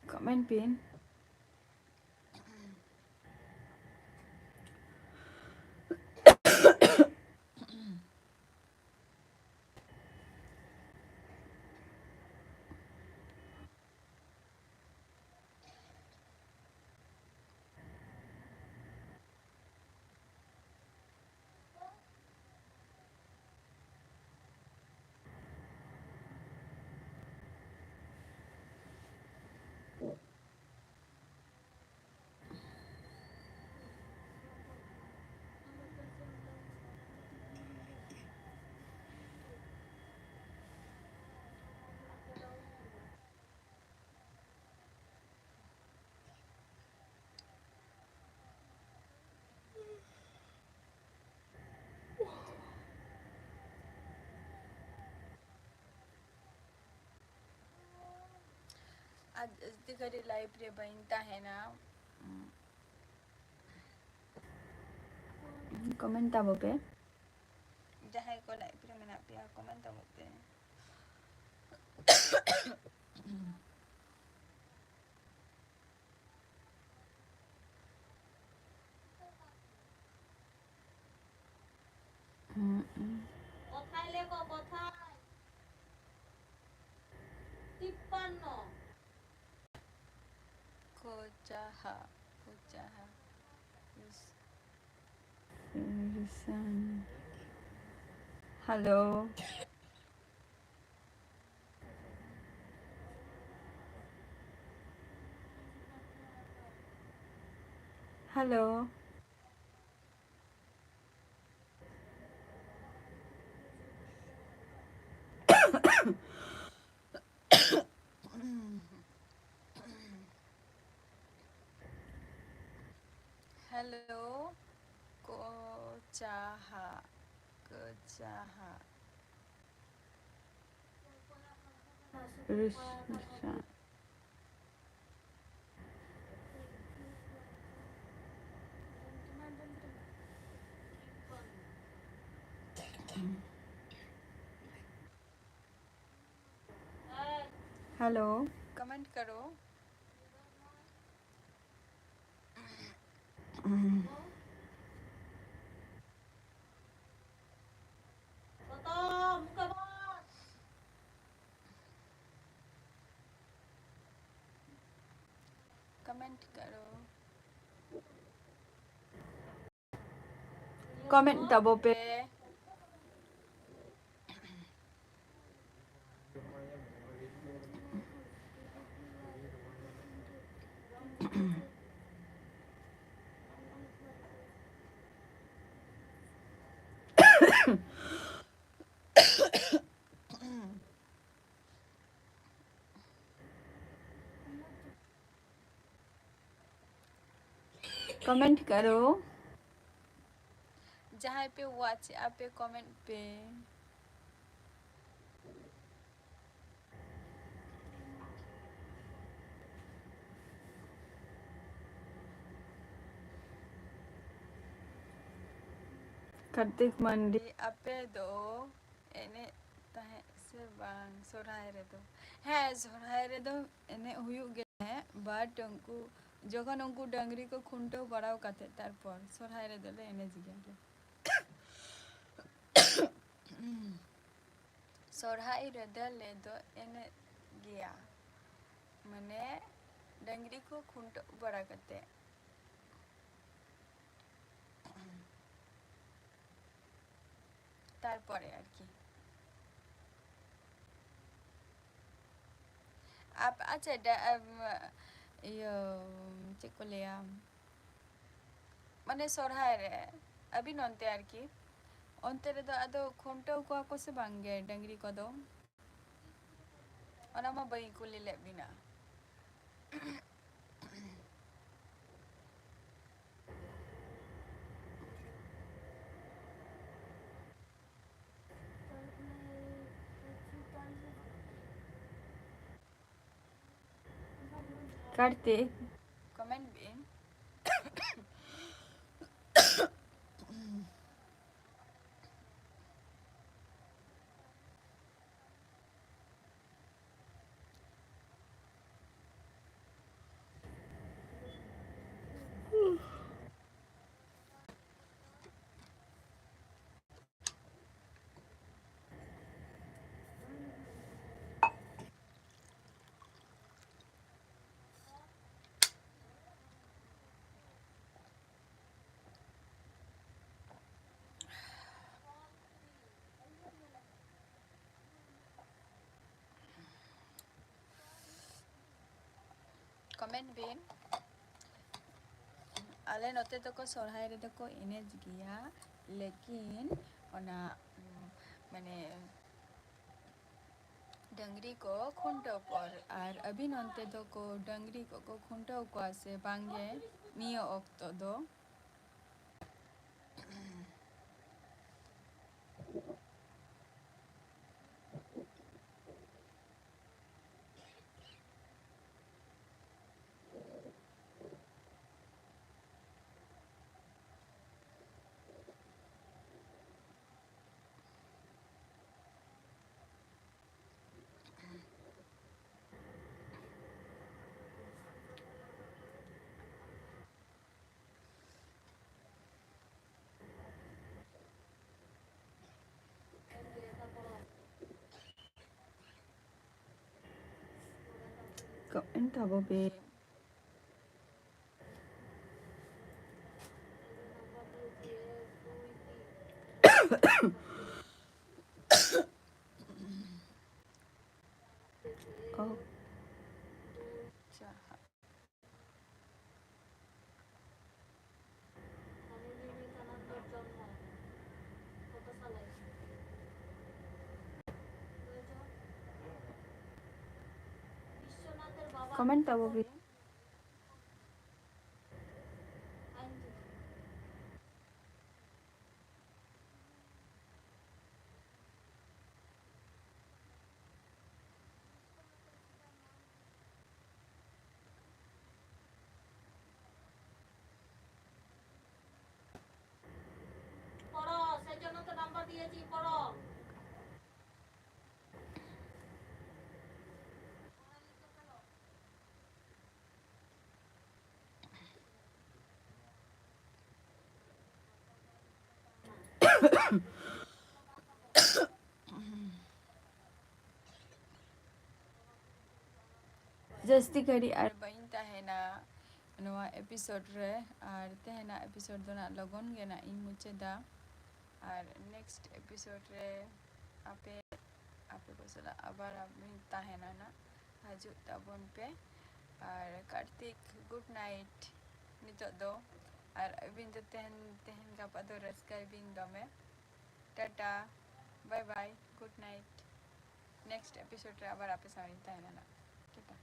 ᱠᱚᱢᱮᱱᱴ ᱵᱤᱱ᱾ ᱡᱟᱹᱥᱛᱤ ᱜᱷᱟᱹᱲᱤᱡ live ᱨᱮ ᱵᱟᱹᱧ ᱛᱟᱦᱮᱱᱟ᱾ Comment ᱛᱟᱵᱚ ᱯᱮ᱾ ᱡᱟᱦᱟᱸᱭ ᱠᱚ live ᱨᱮ ᱢᱮᱱᱟᱜ ᱯᱮᱭᱟ, comment ᱛᱟᱵᱚ ᱯᱮ᱾ ᱦᱩᱸ, ᱦᱩᱸ᱾ ᱠᱚᱛᱷᱟᱭ ᱞᱮᱠᱚ, ᱠᱚᱛᱷᱟᱭ᱾ ᱛᱤᱯᱯᱟᱱᱱᱚ᱾ ᱠᱚᱪᱟᱦᱟ, ᱠᱚᱪᱟᱦᱟ᱾ Hello. Hello. Hello. ᱠᱚᱪᱟᱦᱟ, ᱠᱚᱪᱟᱦᱟ᱾ ᱨᱤᱥ-, ᱨᱤᱥᱟ-, Hello. Comment करो। Comment करो। Comment ᱛᱟᱵᱚ ᱯᱮ᱾ Comment करो। ᱡᱟᱦᱟᱸᱭ ᱯᱮ watch ᱮᱜᱼᱟ ᱯᱮ, comment ᱯᱮ᱾ ᱠᱟᱨᱛᱤᱠ ᱢᱟᱱᱰᱤ, ᱟᱯᱮ ᱫᱚ ᱮᱱᱮᱡ ᱛᱟᱦᱮᱸᱫ ᱥᱮ ᱵᱟᱝ ᱥᱚᱨᱦᱟᱭ ᱨᱮᱫᱚ? ᱦᱮᱸ, ᱥᱚᱨᱦᱟᱭ ᱨᱮᱫᱚ ᱮᱱᱮᱡ ᱦᱩᱭᱩᱜ ᱜᱮ ᱛᱟᱦᱮᱸᱫ, but ᱩᱱᱠᱩ ᱡᱚᱠᱷᱚᱱ ᱩᱱᱠᱩ ᱰᱟᱹᱝᱨᱤ ᱠᱚ ᱠᱷᱩᱱᱴᱟᱹᱣ ᱵᱟᱲᱟᱣ ᱠᱟᱛᱮ, ᱛᱟᱨᱯᱚᱨ ᱥᱚᱨᱦᱟᱭ ᱨᱮᱫᱚ ᱞᱮ ᱮᱱᱮᱡ ᱜᱮᱭᱟ ᱞᱮ᱾ ᱥᱚᱨᱦᱟᱭ ᱨᱮᱫᱚ ᱟᱞᱮ ᱫᱚ ᱮᱱᱮᱡ ᱜᱮᱭᱟ, ᱢᱟᱱᱮ ᱰᱟᱹᱝᱨᱤ ᱠᱚ ᱠᱷᱩᱱᱴᱟᱹᱣ ᱵᱟᱲᱟ ᱠᱟᱛᱮ᱾ ᱛᱟᱨᱯᱚᱨᱮ ᱟᱨᱠᱤ ᱟᱯ-, ᱟᱪᱪᱷᱟ, ᱰᱟ-, ᱟᱢ, ᱤᱭᱟᱹ, ᱪᱮᱫ ᱠᱚ ᱞᱟᱹᱭᱟ, ᱢᱟᱱᱮ ᱥᱚᱨᱦᱟᱭ ᱨᱮ ᱟᱹᱵᱤᱱ ᱚᱱᱛᱮ ᱟᱨᱠᱤ, ᱚᱱᱛᱮ ᱨᱮᱫᱚ ᱟᱫᱚ ᱠᱷᱩᱱᱴᱟᱹᱣ ᱠᱚᱣᱟ ᱠᱚ ᱥᱮ ᱵᱟᱝ ᱜᱮ ᱰᱟᱹᱝᱨᱤ ᱠᱚᱫᱚ? ᱚᱱᱟ ᱢᱟ ᱵᱟᱹᱧ ᱠᱩᱞᱤ ᱞᱮᱫ ᱵᱤᱱᱟ᱾ ᱠᱟᱨᱛᱤᱠ, comment ᱵᱤᱱ᱾ Comment ᱵᱤᱱ᱾ ᱟᱞᱮ ᱱᱚᱛᱮ ᱫᱚᱠᱚ ᱥᱚᱨᱦᱟᱭ ᱨᱮᱫᱚ ᱠᱚ ᱮᱱᱮᱡ ᱜᱮᱭᱟ, ᱞᱮᱠᱤᱱ ᱚᱱᱟ, ᱩᱢ, ᱢᱟᱱᱮ ᱰᱟᱹᱝᱨᱤ ᱠᱚ ᱠᱷᱩᱱᱴᱟᱹᱣ ᱯᱚᱨ᱾ ᱟᱨ ᱟᱹᱵᱤᱱ ᱚᱱᱛᱮ ᱫᱚᱠᱚ ᱰᱟᱹᱝᱨᱤ ᱠᱚᱠᱚ ᱠᱷᱩᱱᱴᱟᱹᱣ ᱠᱚᱣᱟ ᱥᱮ ᱵᱟᱝ ᱜᱮ ᱱᱤᱭᱟᱹ ᱚᱠᱛᱚ ᱫᱚ? Comment ᱛᱟᱵᱚ ᱯᱮ᱾ ᱚ, ᱟᱪᱪᱷᱟ᱾ Comment ᱛᱟᱵᱚ ᱯᱮ᱾ পড়ো, সেই জন্য তো নাম্বার দিয়েছি, পড়ো। ᱡᱟᱹᱥᱛᱤ ᱜᱷᱟᱹᱲᱤᱡ ᱟᱨ ᱵᱟᱹᱧ ᱛᱟᱦᱮᱱᱟ ᱱᱚᱣᱟ episode ᱨᱮ, ᱟᱨ ᱛᱮᱦᱮᱧᱟᱜ episode ᱫᱚ ᱱᱟᱜ ᱞᱚᱜᱚᱱ ᱜᱮ ᱱᱟᱜ ᱤᱧ ᱢᱩᱪᱟᱹᱫᱟ᱾ ᱟᱨ next episode ᱨᱮ ᱟᱯᱮ, ᱟᱯᱮ ᱠᱚ ᱥᱟᱞᱟᱜ ᱟᱵᱟᱨ ᱤᱧ ᱛᱟᱦᱮᱱᱟ ᱱᱟᱜ, ᱦᱤᱡᱩᱜ ᱛᱟᱵᱚᱱ ᱯᱮ᱾ ᱟᱨ ᱠᱟᱨᱛᱤᱠ, good night ᱱᱤᱛᱚᱜ ᱫᱚ᱾ ᱟᱨ ᱟᱹᱵᱤᱱ ᱫᱚ ᱛᱮᱦᱮᱧ, ᱛᱮᱦᱮᱧ ᱜᱟᱯᱟ ᱫᱚ ᱨᱟᱹᱥᱠᱟᱹᱭ ᱵᱤᱱ ᱫᱚᱢᱮ᱾ Tata, bye bye, good night᱾ Next episode ᱨᱮ ᱟᱵᱟᱨ ᱟᱯᱮ ᱥᱟᱶ ᱤᱧ ᱛᱟᱦᱮᱱᱟ ᱱᱟᱜ᱾ ᱴᱟᱴᱟ᱾